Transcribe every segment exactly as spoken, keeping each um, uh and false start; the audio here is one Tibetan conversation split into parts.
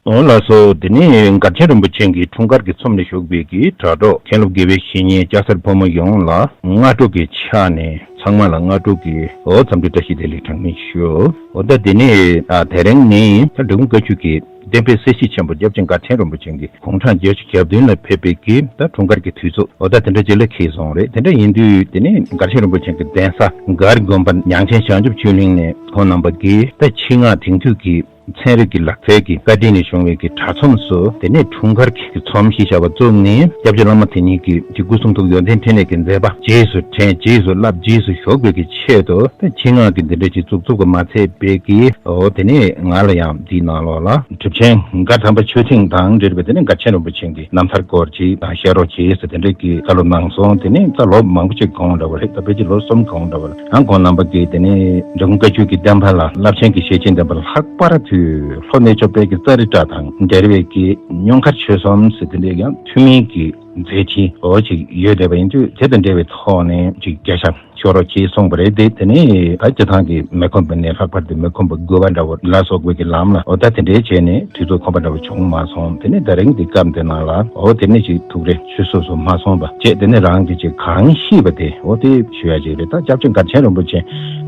འོ་ལགས་སོ། དེ་ནས་མགར་ཆེན་རིན་པོ་ཆེ་གི་འཁྲུངས་སྐར་གྱི་ཚོམས་ལ་ཞུགས་པའི་གི་དྲ་གྲོགས་མཁན་སློབ་དགེ་བའི་བཤེས་གཉེན་སྐྱ་སེར་ཕོ་མོ་ཡོངས་ལ་སྔ་དྲོ་གི་ཆ་ནས་ཚང་མ་ལ་སྔ་དྲོ་གི་འོ་འཚམས་འདྲི་བཀྲ་ཤིས་བདེ་ལེགས་གྲངས་མེད་ཞུ། འོ་ད་དེ་ནས་ཨ་དེ་རིང་ནི་ད་འབྲི་གུང་བཀའ་བརྒྱུད་ཀྱི་བསྟན་པའི་གསལ་བྱེད་ཆེན་པོ་སྐྱབས་རྗེ་མགར་ཆེན་རིན་པོ་ཆེ་གི་དགུང་གྲངས་བརྒྱད་ཅུ་གྱ་བདུན་ལ་ཕེབས་པའི་གི་ད་འཁྲུངས་སྐར་གྱི་དུས་ཚོད་འོ་ད་དེ་འདྲ་ཅིག་ལ་འཁེལ་སོང་རེད། དེ་འདྲ་ཡིན་དུས་དེ་ནས་མགར་ཆེན་རིན་པོ་ཆེ་གི་གདན་ས་མགར་དགོན་པ་ཉང་ཆེན་བྱང་ཆུབ་ཆོས་གླིང་ནས་ཁོང་རྣམ་པ་གིས་ད་ཆེད་མངགས་དེང་དུས་ཀྱི་ཚན་རིག་གི་ལག་རྩལ་གྱི་བཀའ་དྲིན་ནས་བྱུང་བའི་གི་དྲ་ཚོམས་སུ་དེ་ནས་འཁྲུངས་སྐར་གྱི་ཚོམས་ཞེས་བྱ་བ་བཙུགས་ནས་སྐྱབས་རྗེ་བླ་མ་དེ་ཉིད་ཀྱི་སྐུ་གསུང་ཐུགས་ཡོན་ཏན་ཕྲིན་ལས་ཀྱི་མཛད་པ་རྗེས་སུ་དྲན། རྗེས་སུ་བསླབ། རྗེས་སུ་ཞུགས་པའི་གི་ཆེད་དུ་ད་ཆེད་མངགས་ཀྱི་འདི་འདྲ་ཅིག་བཙུགས་བཙུགས་པ་མ་ཚད་པའི་གི་འོ་དེ་ནས་ང་ལ་ཡང་འདིའི་ནང་ལོགས་ལ་གྲུབ་ཆེན་མགར་དམ་པ་ཆོས་ཐིང་དང་འབྲེལ་བའི་དེ་ནས་མགར་ཆེན་རིན་པོ་ཆེ་གི་རྣམ་ཐར་སྐོར་ཅིག་དང་བཤད་རོགས་གྱིས་ཟེར་དེ་འདྲ་གི་བཀའ་སློབ་གནང་སོང་། དེ་ནས་ད་ལོ་མང་པོ་ཅིག་གོང་འདྲ་བ་རེད། ད་ཕལ་ཆེར་ལོ་གསུམ་གོང་འདྲ་བ་རེད། ཡང་ཁོང་རྣམ་པ་གིས་དེ་ནས་འབྲི་གུང་བཀའ་བརྒྱུད་ཀྱི་བསྟན་པ་ལ་རླབས་ཆེན་གྱི་ཞལ་ཆད་འདེབས་པ་ལྷག་པར་དུ་ལྷོ་གནས་མཆོག་དཔལ་གྱི་ཙཱ་རི་ཏྲ་དང་འབྲེལ་བའི་གི་སྙུང་མཁར་ཆོས་གསུམ་ཟེར་དེ་འདྲའི་ཡང་ཐུན་མིན་གྱི་མཛད་འཕྲིན་འོ་ཅིག་ཡོད་བསྡད་པ་ཡིན་དུས་དེ་དང་འབྲེལ་བའི་ཐོག་ནས་ཅིག་བརྒྱ་ཆ་ཤོ་རོགས་ཅེས་གསུངས་པ་རེད། དེ་དེ་ནས་ད་སྤྱི་བཏང་གི་མི་ཁོམ་པ་ནས་ལྷག་པར་དུ་མི་ཁོམ་པ་དགོས་པ་འདྲ་བོ་ལ་སོགས་པའི་གི་ལམ་ལ་འོ་ད་དེ་འདྲའི་བྱས་ནས་དུས་ཚོད་ཁོམ་པ་འདྲ་བོ་བྱུང་མ་སོང་། དེ་ནས་ད་རིང་འདི་སྐབས་འདི་ནང་ལ་འོ་དེ་ནས་ཅིག་ཐུགས་རེ་ཆུད་ཟོས་སུ་མ་སོང་བ་བྱས། དེ་ནས་རང་གི་ཅིག་གང་ཤེས་པ་དེ་འོ་དེ་ཞུ་ཡ་ཅིག་རེད། ད་སྐྱབས་རྗེ་མགར་ཆེན་རིན་པོ་ཆེ་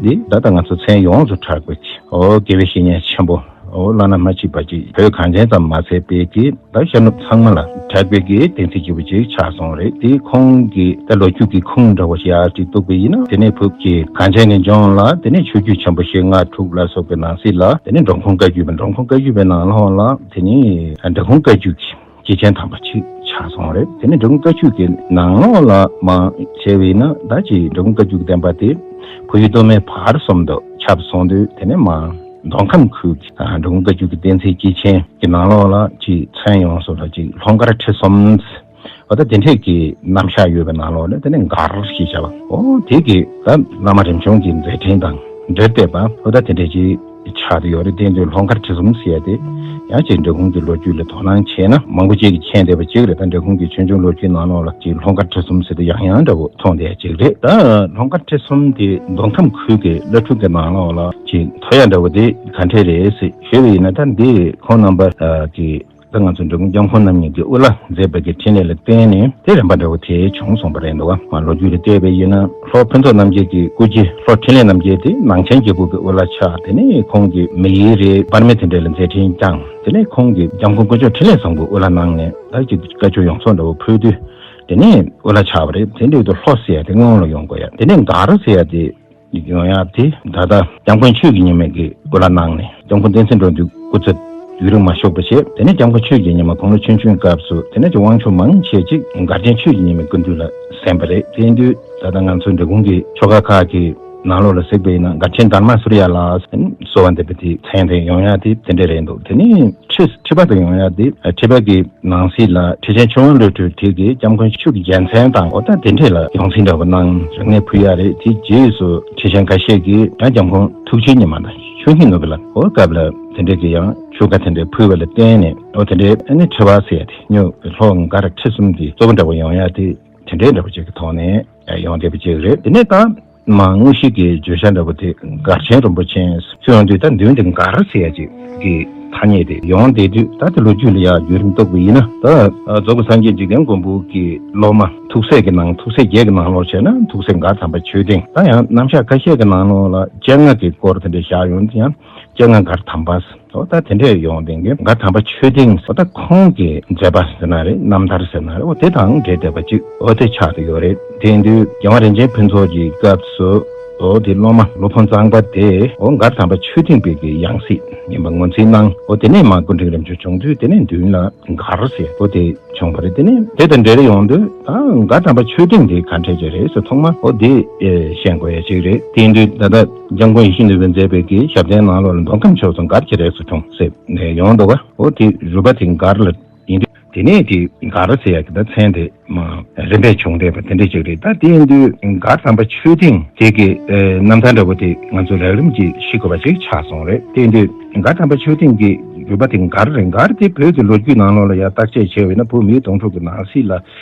འདི་ད་ལྟ་ང་ཚོ་མཚན་ཡོངས་སུ་གྲགས་པའི་འོ་དགེ་བའི་བཤེས་གཉེན་ཆེན་པོ། འོ་བླ་ན་མ་མཆིས་པ་ཅིག་བོད་གངས་ཅན་ཙམ་མ་ཟད་པའི་གི་ད་ཤར་ནུབ་ཚང་མ་ལ་གྲགས་པའི་གི་བསྟན་སྲིད་སྐྱིད་པོ་ཅིག་ཆགས་སོང་རེད། དེ་ཁོང་གི་ད་ལོ་རྒྱུས་ཀྱི་ཁུངས་འདྲ་བོ་ཞིག་ཡར་ཅིག་གཏུགས་པ་ཡིན་ན་དེ་ནས་བོད་ཀྱི་གངས་ཅན་གྱི་ལྗོངས་ལ་དེ་ནས་ཆོས་བརྒྱུད་ཆེན་པོ་བཞི་ལྔ་དྲུག་ལ་སོགས་པའི་ནང་གསེས་ལ་དེ་ནས་འབྲོང་ཁུང་བཀའ་བརྒྱུད་པ། འབྲོང་ཁུང་བཀའ་བརྒྱུད་པའི་ནང་ལོགས་ལ་དེ་ནས་འབྲི་གུང་བཀའ་བརྒྱུད་ཀྱི་སྐྱེས་ཆེན་དམ་པ་ཅིག་ཆགས་སོང་རེད། དེ་ནས་འབྲི་གུང་བཀའ་བརྒྱུད་ཀྱི་ནང་ལོགས་ལ་མ་བྱས་པ་ཡིན་ན་ད་ཅིག་འབྲི་གུང་བཀའ་བརྒྱུད་ཀྱི་བསྟན་པ་དེ་བོད་ཡུལ་སྟོད་སྨད་བར་གསུམ་དུ་ཁྱབ་སོང་དུས་དེ་ནས་མ། མདོ་ཁམས་ཁུལ་གྱི་འབྲི་གུང་བཀའ་བརྒྱུད་ཀྱི་བསྟན་སྲིད་སྐྱེས་ཆེན་གྱི་ནང་ལོགས་ལ་ཅིག་མཚན་ཡོངས་སུ་ལ་ཅིག་ལྷོ་མགར་ཁྲི་གསུམ། འོ་ད་དེ་འདྲས་ཀྱི་རྣམ་གཞག་ཡོད་པའི་ནང་ལོགས་ལ་དེ་ནས་མགར་ཞེས་བྱ་བ་འོ་དེ་གི་ད་བླ་མ་རིམ་བྱོན་གྱི་མཛད་འཕྲིན་དང་འབྲེལ་བསྡད་པ་འོ་ད་དེ་འདྲས་ཀྱི་ཆགས་ཏེ་ཡོད་རེད། དེ་འདུག་ལྷོ་མགར་ཁྲི་གསུམ་ཟེར་ཡ་དེ་ཡང་ཅིག་འབྲི་གུང་གི་ལོ་རྒྱུས་ལ་དོ་སྣང་བྱས་ན་མང་པོ་ཅིག་གིས་མཁྱེན་བསྡད་པ་ཅིག་རེད། ད་འབྲི་གུང་གི་ཆོས་འབྱུང་ལོ་རྒྱུས་ནང་ལོགས་ལ་ཅིག་ལྷོ་མགར་ཁྲི་གསུམ་ཟེར་དུས་ཡང་ཡང་འདྲ་བོ་མཐོང་བསྡད་ཅིག་རེད། ད་ལྷོ་མགར་ཁྲི་གསུམ་དེ་མདོ་ཁམས་ཁུལ་གྱི་བླ་སྤྲུལ་གྱི་ནང་ལོགས་ལ་ཅིག་མཐོ་ཡ་འདྲ་བོ་དེ་ག་འདྲས་རེད་ཟེར་ཞུས་པ་ཡིན་ན། ད་འདི་ཁོང་རྣམ་པ་གི་ད་ང་ཚོ་འབྲི་གུང་སྐྱབས་མགོན་རྣམ་གཉིས་ཀྱི་དབུ་བླ་མཛད་པ་གི་འཕྲིན་ལས་ལ་བརྟེན་ནས་དེ་རིམ་པ་འདྲ་བོ་དེ་བྱུང་སོང་བ་རེད་འདུག་བ། མ་ལོ་རྒྱུས་ལ་བལྟས་པ་ཡིན་ན་ལྷོ་ཕུན་ཚོགས་རྣམ་རྒྱལ་གྱི་སྐུ་རྗེས་ལྷོ་འཕྲིན་ལས་རྣམ་རྒྱལ་དེ་ནང་ཆེན་རྒྱལ་པོ་གི་དབུ་བླ་ཆགས། དེ་ནས་ཁོང་གི་མི་ཡུལ་རེད་པར་མེ་དེ་འདྲ་ལ་མཛད་འཕྲིན་བསྐྱངས། དེ་ནས་ཁོང་གི་སྐྱབས་མགོན་དཀོན་མཆོག་འཕྲིན་ལས་བཟང་པོའི་དབུ་བླ་གནང་ནས་ད་ཅིག་བཀའ་ཆོས་ཡོངས་རྫོགས་འདྲ་བོ་ཕུལ་དུས་དེ་ནས་དབུ་བླ་ཆགས་པ་རེད། དེ་འདྲ་ཡོད་དུས་ལྷོ་ཟེར་ཡ་དེ་སྔོན་ལ་ཡོང་དགོས་ཡ། དེ་ནས་མགར་ཟེར་ཡ་དེ་ཡོང་ཡ་དེ་ད་ལྟ་སྐྱབས་མགོན་ཆོས་ཀྱི་ཉི་མ་གི་སྐུ་བླ་གནང་ནས་སྐྱབས་མགོན་བསྟན་འཛིན་འགྲོ་འདུལ་སྐུ་ཚེ་ཡུན་རིང་མ་བཞུགས་པ་བྱས། དེ་ནས་སྐྱབས་མགོན་ཆོས་ཀྱི་ཉི་མ་དགུང་ལོ་ཆུང་ཆུང་སྐབས་སུ་དེ་ནས་ཀྱི་དབང་ཕྱུག་མང་ཆེ་ཅིག་མགར་ཆེན་ཆོས་ཀྱི་ཉི་མའི་སྐུ་མདུན་ལ་གསན་པ་རེད། དེ་ཡིན་དུས་ད་ལྟ་ང་ཚོ་འབྲི་གུང་གི་ཆོ་ག་ཁག་གི་ནང་ལོགས་ལ་གཟིགས་པ་ཡིན་ན་མགར་ཆེན་དྷརྨ་སུ་རི་ཡ་ལ་གསོལ་བ་འདེབས་པ་དེ་མཚན་དེ་ཡོང་ཡ་དེ་དེ་འདྲ་རེད་འདུག་དེ་ནས་ཁྲི་ཁྲི་པ་དུ་ཡོང་ཡ་དེ་ཁྲི་པ་གི་ནང་གསེས་ལ་ཁྲི་ཆེན་ཆོས་དབང་བློ་གྲོས་དེ་གིས་སྐྱབས་མགོན་ཆོས་ཀྱི་རྒྱལ་མཚན་དང་འོ་ད་དེ་འདྲས་ལ་ཡོངས་འཛིན་འདྲ་བོ་གནང་རིག་གནས་ཕུལ་ཡ་རེད། དེ་རྗེས་སུ་ཁྲི་ཆེན་ཁ་ཤས་ཀྱིས་ཡང་སྐྱབས་མགོན་ཐུགས་རྗེ་ཉི་མ་དང་ཆོས་ཉིད་ནོར་བུ་ལ་འོ་སྐབས་ལ་དེ་འདྲས་ཀྱི་ཡང་ཆོས་བཀའ་དེ་འདྲས་ཕུལ་བ་ལ་བརྟེན་ནས་འོ་དེ་འདྲས་ཨ་ནི་ཁྲི་པ་ཟེར་ཡ་དེ་སྨྱོ་ལྷོ་མགར་ཁྲི་གསུམ་གྱི་གཙོ་བོ་འདྲ་བོ་ཡོང་ཡ་དེ་དེ་འདྲས་འདྲ་བོ་ཅིག་གི་ཐོག་ནས་ཡོང་བསྡད་པ་ཅིག་རེད། དེ་ནས་ད། མ་དངོས་གཞི་གི་བརྗོད་བྱ་འདྲ་བོ་དེ་མགར་ཆེན་རིན་པོ་ཆེ་ཞུ་ཡོང་དུས་ད་མདུན་དེ་མགར་ཟེར་ཡ་ཅིག་གི་ཐ་སྙད་དེ་ཡོང་བསྡད་དུས་ད་དེ་ལོ་རྒྱུས་ལ་ཡ་བརྒྱུད་རིམ་གཏུགས་པ་ཡིན་ན་ད་རྫོགས་པའི་སངས་རྒྱས་འཇིག་རྟེན་མགོན་པོ་གི་སློབ་མ་ཐུགས་སྲས་ཀྱི་ནང་ཐུགས་སྲས་བརྒྱད་ཀྱི་ནང་ལོགས་བྱས་ན་ཐུགས་སྲས་མགར་དམ་པ་ཆོས་སྡིངས། ད་ཡང་རྣམ་གཞག་ཁ་ཤས་ཀྱི་ནང་ལོགས་ལ་སྤྱན་སྔ་གི་སྐོར་དེ་འདྲ་བཞག་ཡོང་དུས་ཡང་། སྤྱན་སྔ་མགར་དམ་པ། འོ་ད་དེ་འདྲས་ཡོང་བསྡད་མཁན་མགར་དམ་པ་ཆོས་སྡིངས། འོ་ད་ཁོང་གི་མཛད་པ་ཟེར་ན་རེད། རྣམ་ཐར་ཟེར་ན་རེད། འོ་དེ་དང་འབྲེལ་བསྡད་པ་ཅིག་འོ་དེ་ཆགས་བསྡད་ཡོད་རེད། དེ་ཡིན་དུས་རྒྱལ་དབང་རིན་ཆེན་ཕུན་ཚོགས་ཀྱི་སྐབས་སུ་འོ་དེ་སློབ་མ་སློབ་དཔོན་གཙང་པ་དེ་འོ་མགར་དམ་པ་ཆོས་སྡིངས་པའི་གི་ཡང་སྲིད་ཡིན་པ་ངོས་འཛིན་གནང་། འོ་དེ་ནས་མ་སྐུ་ཕྲེང་རིམ་བྱོན་བྱུང་དུས་དེ་ནས་མདུན་ལ་མགར་ཟེར་འོ་དེ། བྱུང་བ་རེད། དེ་ནས་དེ་དང་འབྲེལ་ཡོང་དུས་ད་མགར་དམ་པ་ཆོས་སྡིངས་དེ་ག་འདྲས་ཅིག་རེད་ཟེར་ཐོག་མ་འོ་དེ་ཤེས་དགོས་ཡ་ཅིག་རེད། དེ་ཡིན་དུས་ད་ལྟ་སྐྱབས་མགོན་ཡིད་བཞིན་ནོར་བུས་མཛད་པའི་གི་ཞབས་བརྟན་ནང་ལོགས་ལ་མདོ་ཁམས་ཕྱོགས་སུ་མགར་གྱི་རིགས་སུ་འཁྲུངས་ཟེར་ནས་ཡོང་འདུག་ག་འོ་དེ་རུས་པ་དེ་མགར་ལ་ཡིན་དུས་དེ་ནས་དེ་མགར་ཟེར་ཡ་གི་ད་མཚན་དེ་མ་རིམ་པས་བྱུང་བསྡད་པ་དེ་འདྲས་ཅིག་རེད། ད་དེ་ཡིན་དུས་མགར་དམ་པ་ཆོས་སྡིངས་དེ་གི་རྣམ་ཐར་འདྲ་བོ་དེ་ང་ཚོ་རགས་རིམ་གྱིས་ཤེས་དགོས་པ་ཅིག་ཆགས་སོང་རེད། དེ་ཡིན་དུས་མགར་དམ་པ་ཆོས་སྡིངས་ཀྱི་རུས་པ་དེ་མགར་རེད། མགར་དེ་བོད་ཀྱི་ལོ་རྒྱུས་ནང་ལོགས་ལ་ཡང་བརྟག་དཔྱད་བྱས་པ་ཡིན་ན་བོད་མིའི་གདུང་དྲུག་གི་ནང་གསེས་ལ་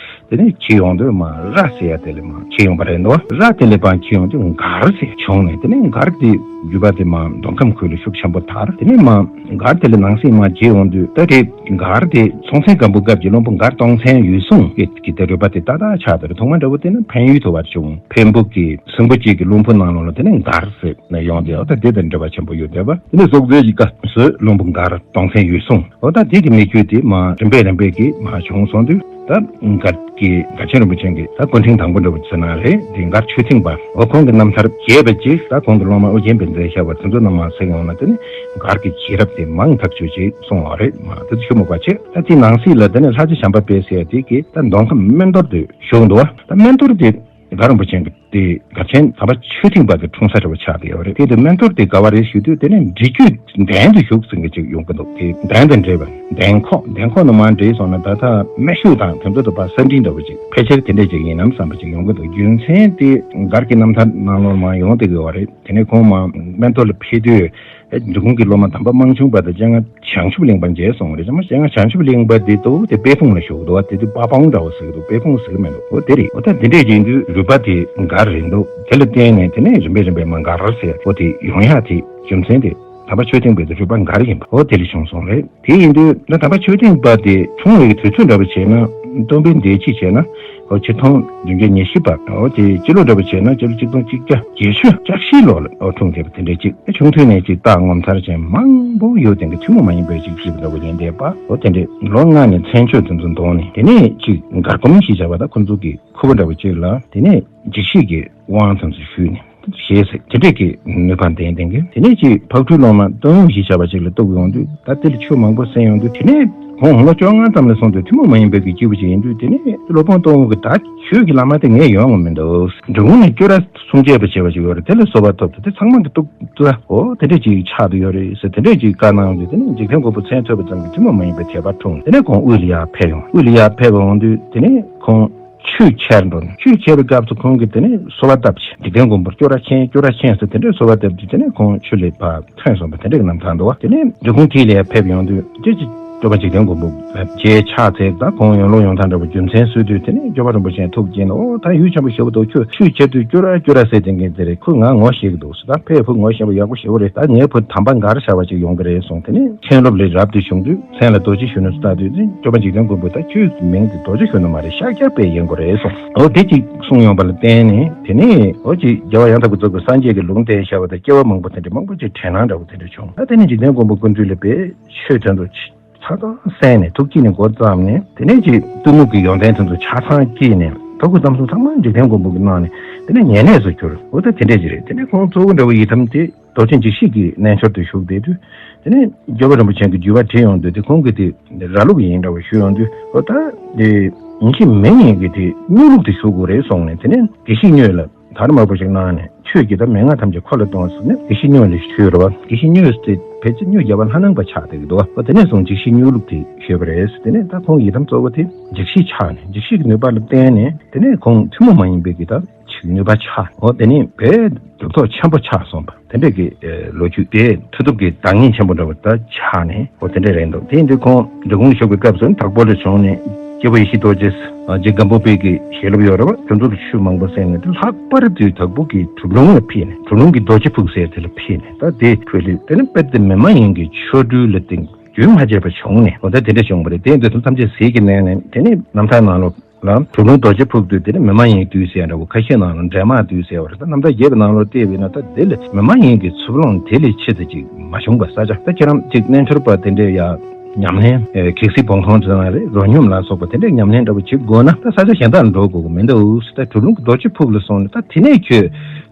དེ་ནས་བྱེད་ཡོང་དུས་མ་ར་ཟེར་ཡ་དེ་ལས་མ་བྱེད་ཡོང་པ་རེད་འདུག་ར་དེ་ལས་པང་བྱེད་ཡོང་དུས་མགར་ཟེར་བྱུང་ནས་དེ་ནས་མགར་དེ་ རྒྱུད་པ་དེ་མར་མདོ་ཁམས་ཁུལ་ལ་ཤུགས་ཆེན་པོ་དར། དེ་ནས་མར་མགར་དེ་ལ་ནང་གསེས་མར་རྒྱས་ཡོང་དུས། ད་དེ་མགར་དེ་སྲོང་བཙན་སྒམ་པོའི་སྐབས་ཀྱི་བློན་པོ་མགར་སྟོང་བཙན་འོད་སྲུང་གི་གི་དེ་རུས་པ་དེ་ཏག་ཏག་ཆགས། དེ་ཐོག་མ་འདྲ་བོ་དེ་ནི་འཕན་ཡུལ་དུ་བར་བྱུང་། འཕན་པོ་གི་སྲིན་པོ་གཅིག་གི་བློན་པོ་ནང་ལོགས་ལ་དེ་ནས་མགར་ཟེར་ནས་ཡོང་དེ། འོ་ད་དེ་དང་འབྲེལ་བ་ཆེན་པོ་ཡོད་བསྡད་པ། དེ་ནས་སྲོང་བཙན་གྱི་སྐབས་སུ་བློན་པོ་མགར་སྟོང་བཙན་འོད་སྲུང་། འོ་ད་དེ་གི་མི་རྒྱུད་དེ་མར་རིམ་པས་རིམ་པས་ཀྱིས་མར་བྱུང་སོང་དུས། ད་མགར་གྱི་མགར་ཆེན་རིན་པོ་ཆེ་གི་ད་སྐུ་ཕྲེང་དང་པོ་འདྲ་བོ་ཟེར་ན་རེད། དེ་མགར་ཆོས་མཐུན་པ། འོ་ཁོང་གི་རྣམ་ཐར་རྒྱས་པ་ཅིག་ད་ཁོང་གི་སློབ་མ་ཨོ་རྒྱན་བན་དེ་ཤ་བ་དེ་ཚོ་རྣམས་མར་གཟིགས་ཡོང་ན། དེ་ནི་མགར་གྱི་རྒྱལ་རབས་དེ་མང་ཐག་ཆོད་ཅིག་གསུངས་པ་རེད། མ་དེ་ཚོ་ཞུ་མི་དགོས་པ་བྱས། ད་དེའི་ནང་གསེས་ལ་དེ་ནི་ལྷ་རྗེ་བྱམས་པ་དཔལ་ཟེར་དེ་གིས་ད་མདོ་ཁམས་སྨན་གཏོར་དུ་བཞུགས་འདུག་བ། ད་སྨན་གཏོར་དེ་མགར་རིན་པོ་ཆེ་གི་དེ་མགར་ཆེན་དམ་པ་ཆོས་མཐུན་པ་གི་འཁྲུངས་ས་འདྲ་བོ་ཆགས་བསྡད་ཡོད་རེད། དེ་དུས་སྨན་གཏོར་དེ་ག་བ་རེད་ཞུ་དུས། དེ་ནས་འབྲི་རྒྱུད་གདན་དུ་བཞུགས་ཟེར་མཁན་ཅིག་ཡོང་གི་འདུག་དེ་གདན་དང་འབྲེལ་བ། གདན་ཁོག་གདན་ཁོག་ནས་མར་འབྲེལ་སོང་ན། ད་ལྟ་སྨན་ཤུག་དང་དེ་ཚོ་དུ་བ་ས་འབྲིང་འདྲ་བོ་ཅིག་ཕལ་ཆེར་དེ་འདྲས་ཅིག་ཡིན་ནམ་བསམ་པ་ཅིག་ཡོང་གི་འདུག་རྒྱུ་མཚན་དེ་མགར་གྱི་རྣམ་ཐར་ནང་ལོགས་མར་ཡོང་བསྡད་ཀྱི་ཡོད་རེད། དེ་ནས་ཁོང་མར་སྨན་གཏོར་ལ་ཕེབས་དུས། ཨེ་འབྲི་གུང་གི་སློབ་མ་དམ་པ་དམངས་ཆུང་པ་དང་སྤྱན་སྔ་བྱང་ཆུབ་གླིང་པ་མཇལ་སོང་བ་རེད། སྤྱན་སྔ་བྱང་ཆུབ་གླིང་པ་འདི་ལྟ་བུ་དེ་དཔལ་སྤུངས་ལ་བཞུགས་འདུག་བ། དེ་དུས་དཔའ་སྤུངས་འདྲ་བོ་ཟེར་གི་འདུག་དཔལ་སྤུངས་ཟེར་གི་མི་འདུག་འོ་དེ་རེད། འོ་ད་དེ་འདྲས་ཡིན་དུས་རུས་པ་དེ་མགར་རེད་འདུག་དེ་ལ་བརྟེན་ནས་དེ་ནས་རིམ་པས་རིམ་པས་མར་མགར་ཟེར། འོ་དེ་ཡོང་ཡག་དེ་རྒྱུ་མཚན་དེ་དམ་པ་ཆོས་མཐུན་པའི་དེ་རུས་པ་མགར་ཡིན་པ། འོ་དེ་ལས་བྱུང་སོང་རེད། དེ་ཡིན་དུས་ད་དམ་པ་ཆོས་མཐུན་པ་དེ་འཁྲུངས་པའི་དུས་ཚོད་འདྲ་བོ་བྱས་ན། སྟོན་པའི་འདས་ཕྱི་བྱས་ན། འོ་ཆིག་སྟོང་བདུན་བརྒྱ་ཉི་ཤུ་པ། འོ་དེ་སྤྱི་ལོ་འདྲ་བོ་བྱས་ན་སྤྱི་ལོ་གཅིག་སྟོང་གཅིག་བརྒྱ་བརྒྱད་ཅུ་ལྕགས་བཞི་ལོ་ལ་འོ་འཁྲུངས་བསྡད་པ་དེ་འདྲས་ཅིག་ཆུང་དུས་ནས་ཅིག་རྟགས་ངོ་མཚར་ཅན་མང་པོ་ཡོད། དེ་གི་ཐུན་མོང་མ་ཡིན་པའི་ཅིག་ཅིག་འདྲ་བོ་ཡིན་བསྡད་པ། འོ་དེ་འདྲས་ལོ་ལྔ་ནས་མཚན་མཆོག་དེ་ཚོ་འདོན་ནས། དེ་ནས་ཅིག་མགར་སྒོམ་ཞེས་བྱ་བ་དང་ཁོ་ཚོ་གི་ཁུ་བ་འདྲ་བོ་ཅིག་ལ། དེ་ནས་འཇིགས་བྱེད་ཀྱི་དབང་དེ་ཚོ་ཞུས་ནས། ཞེས་ཟེར་དེ་འདྲས་ཀྱི་ནུས་པ་ལྡན་ལྡན་གྱི། དེ་ནས་ཅིག་ཕག་གྲུའི་སློབ་མ་སྟོན་དབྱུང་ཞེས་བྱ་བ་ཅིག་ལ་གཏུགས་ཡོང་དུས། ད་དེ་ལ་ཆོས་མང་པོ་གསན་ཡོང་དུས། དེ་ནས་ཁོང་ལོ་བཅོ་ལྔ་ཙམ་ལ་སོང་དུས་ཐུན་མོང་མ་ཡིན་པའི་གི་སྐྱེས་བུ་ཅིག་ཡིན་དུས། དེ་ནས་སློབ་དཔོན་སྟོན་དབྱུང་གིས་ད་ཆོས་ཀྱི་བླ་མ་དེ་ངས་ཡོང་བ་མི་འདུག་འབྲི་གུང་ནས་སྐྱོར་ར་སུམ་བརྒྱས་པ་བྱས་པ་ཅིག་ཡོད་རེད། དེ་ལ་གསོལ་བ་ཐོབ་དུས་དེ་ཚང་མ་གི་གཏུགས་ལ། འོ་དེ་འདྲས་ཅིག་ཆགས་བསྡད་ཡོད་རེད་ཟེར། དེ་འདྲས་ཅིག་བཀའ་གནང་ཡོང་དུས། དེ་ནས་འཇིག་རྟེན་མགོན་པོ་མཚན་ཐོས་པ་ཙམ་གྱིས་ཐུན་མོང་མ་ཡིན་པའི་དད་པ་འཁྲུངས། དེ་ནས་ཁོང་དབུས་ལ་ཡར་ཕེབས་ཡོང་། དབུས་ལ་ཡར་ཕེབས་ཡོང་དུས་དེ་ནས་ཁོང་ཆོས་འཆད་འགྲོ། ཆོས་འཆད་པའི་སྐབས་སུ་ཁོང་གིས་དེ་ནས་གསོལ་བ་བཏབ་བྱས། འཇིག་རྟེན་མགོན་པོར་སྐྱོར་ར་མཁྱེན། སྐྱོར་ར་མཁྱེན་ཟེར་དེ་འདྲའི་གསོལ་བ་བཏབ་དུས། དེ་ནས་ཁོང་ཆོས་ལས་ཕར་ཐོན་སོང་བ་དེ་འདྲའི་རྣམ་ཐར་འདུག་བ། དེ་ནས་འབྲི་གུང་ཐིག་ལེ་ཡར་ཕེབས་ཡོང་དུས། དེ་ཅི་སྐྱོབ་པ་འཇིག་རྟེན་མགོན་པོ་མཇལ་ཕྱག་འཚལ། ད་ཁོང་ཡོང་ལུགས་ཡོང་སྟངས་འདྲ་པོ་རྒྱུ་མཚན་གསོལ་དུས། དེ་ནས་སྐྱོབ་པ་རིན་པོ་ཆེ་ཐུགས་དགྱེས་ནས། འོ་ད་ཡུས་ཆེན་པོ་ཞེ་པོ་འདུག་ཁྱོད་ཆོས་འཆད་དུས་སྐྱོར་ར་སྐྱོར་ར་ཟེར་དེ་འགན་དེ་རེད། ཁོས་ང་ངོ་ཤེས་ཀྱི་འདུག་ཟེར། ད་ཕ་ཡི་བུ་ངོ་ཤེས་པ་ཡག་པོ་ཞེ་པོ་རེད། ད་ངའི་བུ་དམ་པ་མགར་ཤ་བ་ཅིག་ཡོང་གི་རེད་གསུངས། དེ་ནས་མཁན་སློབ་ལས་རབ་ཏུ་བྱུང་དུས། མཚན་ལ་རྡོ་རྗེ་གཞོན་ནུ་ཟེར་བཏགས་དུས། དེ་སྐྱོབ་པ་འཇིག་རྟེན་མགོན་པོས་ད་ཁྱོད་ཀྱི་མིང་དེ་རྡོ་རྗེ་གཞོན་ནུ་མ་རེད། ཤཱཀྱ་དཔལ་ཡིན་དགོས་རེད་གསུངས། འོ་དེ་ཅིག་གསུངས་ཡོང་བ་ལ་བརྟེན་ནས། དེ་ནས་འོ་ཅིག་རྒྱལ་བ་ཡང་དག་པར་རྫོགས་པའི་སངས་རྒྱས་ཀྱི་ལུང་བསྟན་བྱ་བ་དང་། སྐྱེ་བ་མང་པོ་དེ་འདྲ་མང་པོ་ཅིག་དྲན་སྣང་འདྲ་བོ་དེ་འདྲ་བྱུང་། ད་དེ་ནས་འཇིག་རྟེན་མགོན་པོ་སྐུ་མདུན་ལ་དཔེ་ཆོས་དོན་དུ་ཆ་ཚང་གསན་ནས། ཐུགས་བསྐྱེད་ནས་འགོ་བརྩམས་ནས། དེ་ནས་ཅིག་གཏི་མུག་གི་ཡོན་ཏན་དེ་ཚོ་ཆ་ཚང་སྐྱེས་ནས། ཐུགས་ཁུར་ཙམ་སོང་ཚང་མ་འཇིག་རྟེན་མགོན་པོ་གིས་གནང་ནས། དེ་ནས་ཉེ་གནས་སུ་གྱུར། འོ་ད་དེ་འདྲས་ཅིག་རེད། དེ་ནས་ཁོང་གཙོ་བོ་འདྲ་བོ་ཡི་དམ་དེ་རྡོ་རྗེ་འཇིགས་བྱེད་ཀྱི་རྣལ་འབྱོར་དུ་བཞུགས་བསྡད་དུས། དེ་ནས་སྐྱོབ་པ་རིན་པོ་ཆེ་གིས་བརྒྱུད་པ་བྲིས་ཡོང་དུས། དེ་ཁོང་གིས་དེ་ར་ལུག་ཡིན་འདྲ་བོ་ཞུས་ཡོང་དུས། འོ་ད་དེ་ཡིན་གཅིག་མིན་གཉིས་ཀྱིས་དེ་སྨྱུ་ལུག་དེ་ཞུ་དགོས་རེད་གསུངས་ནས། དེ་ནས་དགེ་བཤེས་སྨྱོས་ལ་དར་དམར་པོ་ཞིག་གནང་ནས། ཁྱོད་ཀྱིས་ད་མན་ངག་ཐམས་ཅད་ཁོ་ལ་གཏོང་ཟེར་ནས་དགེ་བཤེས་སྨྱོས་ལ་ཞུས་རེད་བ། དགེ་བཤེས་སྨྱོས་དེ་ཕལ་ཆེར་སྨྱོ་རྒྱལ་བ་ལྷ་ནང་པ་ཆགས་བསྡད་ཀྱི་འདུག་བ། འོ་དེ་ནས་བཟུང་འཇིགས་བྱེད་སྨྱུ་ལུག་དེ་ཞུས་པ་རེད། དེ་ནས་ད་ཁོང་ཡི་དམ་གཙོ་བོ་དེ་འཇིགས་བྱེད་ཆགས་ནས། འཇིགས་བྱེད་ཀྱི་ནུས་པ་ལ་བརྟེན་ནས། དེ་ནས་ཁོང་ཐུན་མོང་མ་ཡིན་པའི་གི་ད་ཅིག་ནུས་པ་ཆགས། འོ་དེ་ནས་དཔེ་གྲུབ་ཐོབ་ཆེན་པོ་ཆགས་སོང་བ། དེ་འདྲས་ཀྱི་ལོ་རྒྱུས་དེ། མཐུ་སྟོབས་ཀྱི་བདག་ཉིད་ཆེན་པོ་འདྲ་བོ་ད་ཆགས་ནས། འོ་དེ་འདྲས་རེད་འདུག་དེ་ཡིན་དུས་ཁོང་འབྲི་གུང་བཞུགས་པའི་སྐབས་སུ་དྭགས་པོ་ལ་བྱོན་ནས། སྐྱེས་བུ་ཡེ་ཤེས་རྡོ་རྗེ། རྗེ་སྒམ་པོ་པའི་གི་ཞལ་སློབ་ཡོད་རེད་བ། དེ་ཚོ་ལ་ཆོས་མང་པོ་གསན་ནས། དེ་ལྷག་པར་དུ་དྭགས་པོ་གི་གྲུབ་ལུང་ལ་ཕེབས་ནས། གྲུབ་ལུང་གི་རྡོ་རྗེ་ཕུག་ཟེར་དེ་ལ་ཕེབས་ནས། ད་དེ་ཁྲོད་ལ་དེ་ནི་དཔེ་དེ་མི་མ་ཡིན་གྱི་ཆོ་འཕྲུལ་ལ་བརྟེན་རྒྱུན་མ་ཆད་པར་བྱུང་ནས། འོ་ད་དེ་འདྲ་བྱུང་བ་རེད། དེ་འདི་ཚོ་ཐམས་ཅད་ཟིལ་གྱིས་གནོན་ནས། དེ་ནས་རྣམ་ཐར་ནང་ལོགས་ལ་གྲུབ་ལུང་རྡོ་རྗེ་ཕུག་དུ་དེ་ནི་མི་མ་ཡིན་བདུད་ཟེར་འདྲ་བོ། ཁ་ཤས་ནང་ལ་འདྲེ་དམག་བདུད་ཟེར་བ་རེད། ད་རྣམ་ཐར་རྒྱས་པའི་ནང་ལོགས་བལྟས་པ་ཡིན་ན། ད་དེ་ལ་མི་མ་ཡིན་གྱི་ཚུར་ལོངས་དེ་ལས་ཆེ་ཙམ་ཅིག་མ་བྱུང་བ། ས་ཆ་ད་ཁྱེད་རང་ཅིག་རྣལ་འབྱོར་པ་དེ་འདྲས་ཡ་ཉམས་ལེན། ཨེ་གེགས་སེལ་སྦོམ་ཁང་ཚོ་ནང་རེད། རོ་སྙོམས་ལ་སོགས་པ་དེ་འདྲས་ཉམས་ལེན་འདྲ་བོ་བྱེད་དགོས་ན། ད་ས་ཆ་གཞན་དག་ལ་འགྲོ་དགོས་ཀྱི་མི་འདུག་ད་གྲུབ་ལུང་གི་རྡོ་རྗེ་ཕུག་ལ་སོང་ནས། ད་དེ་ནས་ཁྱོད་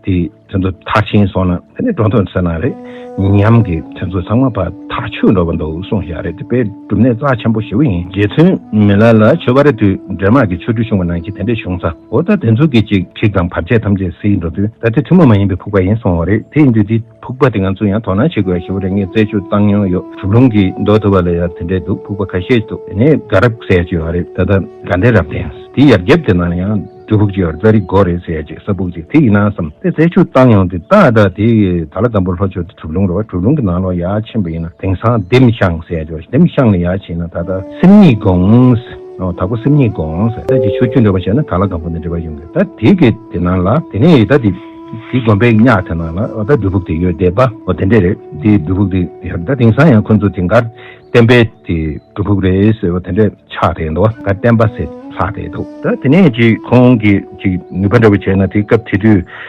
དེ་དེ་ཚོ་མཐར་ཕྱིན་སོང་ན། དེ་ནས་འགྲོ་དོན་ཟེར་ན་རེད། ཉམས་ཀྱི་དེ་ཚོ་ཚང་མ་ཕར་ཐག་ཆོད་འགྲོ་བ་འདུག་གསུངས་ཡ་རེད། དེ་དཔེ་སྒྲུབ་གནས་རྩ་ཆེན་པོ་ཞེ་པོ་ཡིན། རྗེ་བཙུན་མི་ལ་ལ་ཆོས་པ་རེད་དུས་འདྲེ་དམག་གི་ཆོ་འཕྲུལ་བྱུང་བ་ནང་བཞིན་དེ་འདྲས་བྱུང་ས། འོ་ད་དེ་ཚོ་གི་ཅིག་འཁྲུག་དང་བར་ཆད་ཐམས་ཅད་ཟིལ་འགྲོ་དུས། ད་དེ་ཐུན་མོང་མ་ཡིན་པའི་ཕུག་པ་ཡིན་གསུངས་པ་རེད། དེ་ཡིན་དུས་དེ་ཕུག་པ་དེ་ང་ཚོ་ཡང་དོ་སྣང་བྱེད་དགོས་ཡ་ཞེ་པོ་རེད། ངས་རྩད་གཅོད་བཏང་མྱོང་ཡོད། གྲུབ་ལུང་གི་མདོ་ཐུབ་པ་ལ་ཡ་དེ་འདྲས་འདུག་ཕུག་པ་ཁ་ཤས་འདུག་དེ་ནས་དགའ་རབ་ཟེར་ཡ་ཅིག་ཡོད་རེད། ད་ལྟ་དགའ་ལྡན་རབ་བརྟན། དེའི་ཡར་རྒྱབ་དེ་ན་ཡང་སྒྲུབ་ཕུག་ཅིག་ཡོད་རེད། ཙཱ་རི་སྒོ་རེད་ཟེར་ཡ་ཅིག་ས་ཕུག་ཅིག་དེ་ཡིན་ན་བསམ། དེ་རྩད་གཅོད་བཏང་ཡོང་དུས། ད་ད་དེ་དྭགས་ལྷ་སྒམ་པོ་ལྷོ་ཕྱོགས་དེ་གྲུབ་ལུང་རེད་བ། གྲུབ་ལུང་གི་ནང་ལོགས་ཡར་ཕྱིན་པ་ཡིན་ན། དེང་སང་ལྡེམ་ཤང་ཟེར་ཡ་ཅིག་ཡོད་རེད། ལྡེམ་ཤང་ལ་ཡར་ཕྱིན་ན་ད་ལྟ་སེམས་ཉིད་དགོངས། ཨོ་དྭགས་པོ་སེམས་ཉིད་དགོངས་ཟེར། ད་ཅིག་ཆོས་བརྒྱུད་འདྲ་བ་བྱས་ན་དྭགས་ལྷ་སྒམ་པོ་ནས་འབྲེལ་བ་ཡོང་གི། ད་དེ་གི་དེ་ནང་ལ་དེ་ནས་ད་དེ་ དེའི་དགོན་པའི་གཉགས་དེ་ནང་ལ་འོ་ད་སྒྲུབ་ཕུག་དེ་ཡོད་བསྡད་པ་འོ་དེ་འདྲས་རེད། དེའི་སྒྲུབ་ཕུག་དེ་ཡོད་ད་དེང་སང་ཡང་ཁོ་ཚོ་དེ་འགར་བསྟན་པའི་དེ་སྒྲུབ་ཕུག་རེད་ཟེར་བ་དེ་འདྲས་ཆགས་བསྡད་འདུག་ག་བསྟན་པ་ཟེར་ལྷག་བསྡད་འདུག་ད་དེ་ནས་ཅིག་ཁོང་གིས་ཅིག་ནུས་པ་འདྲ་པོ་བྱས་ན་དེ་སྐབས་དེ་དུས་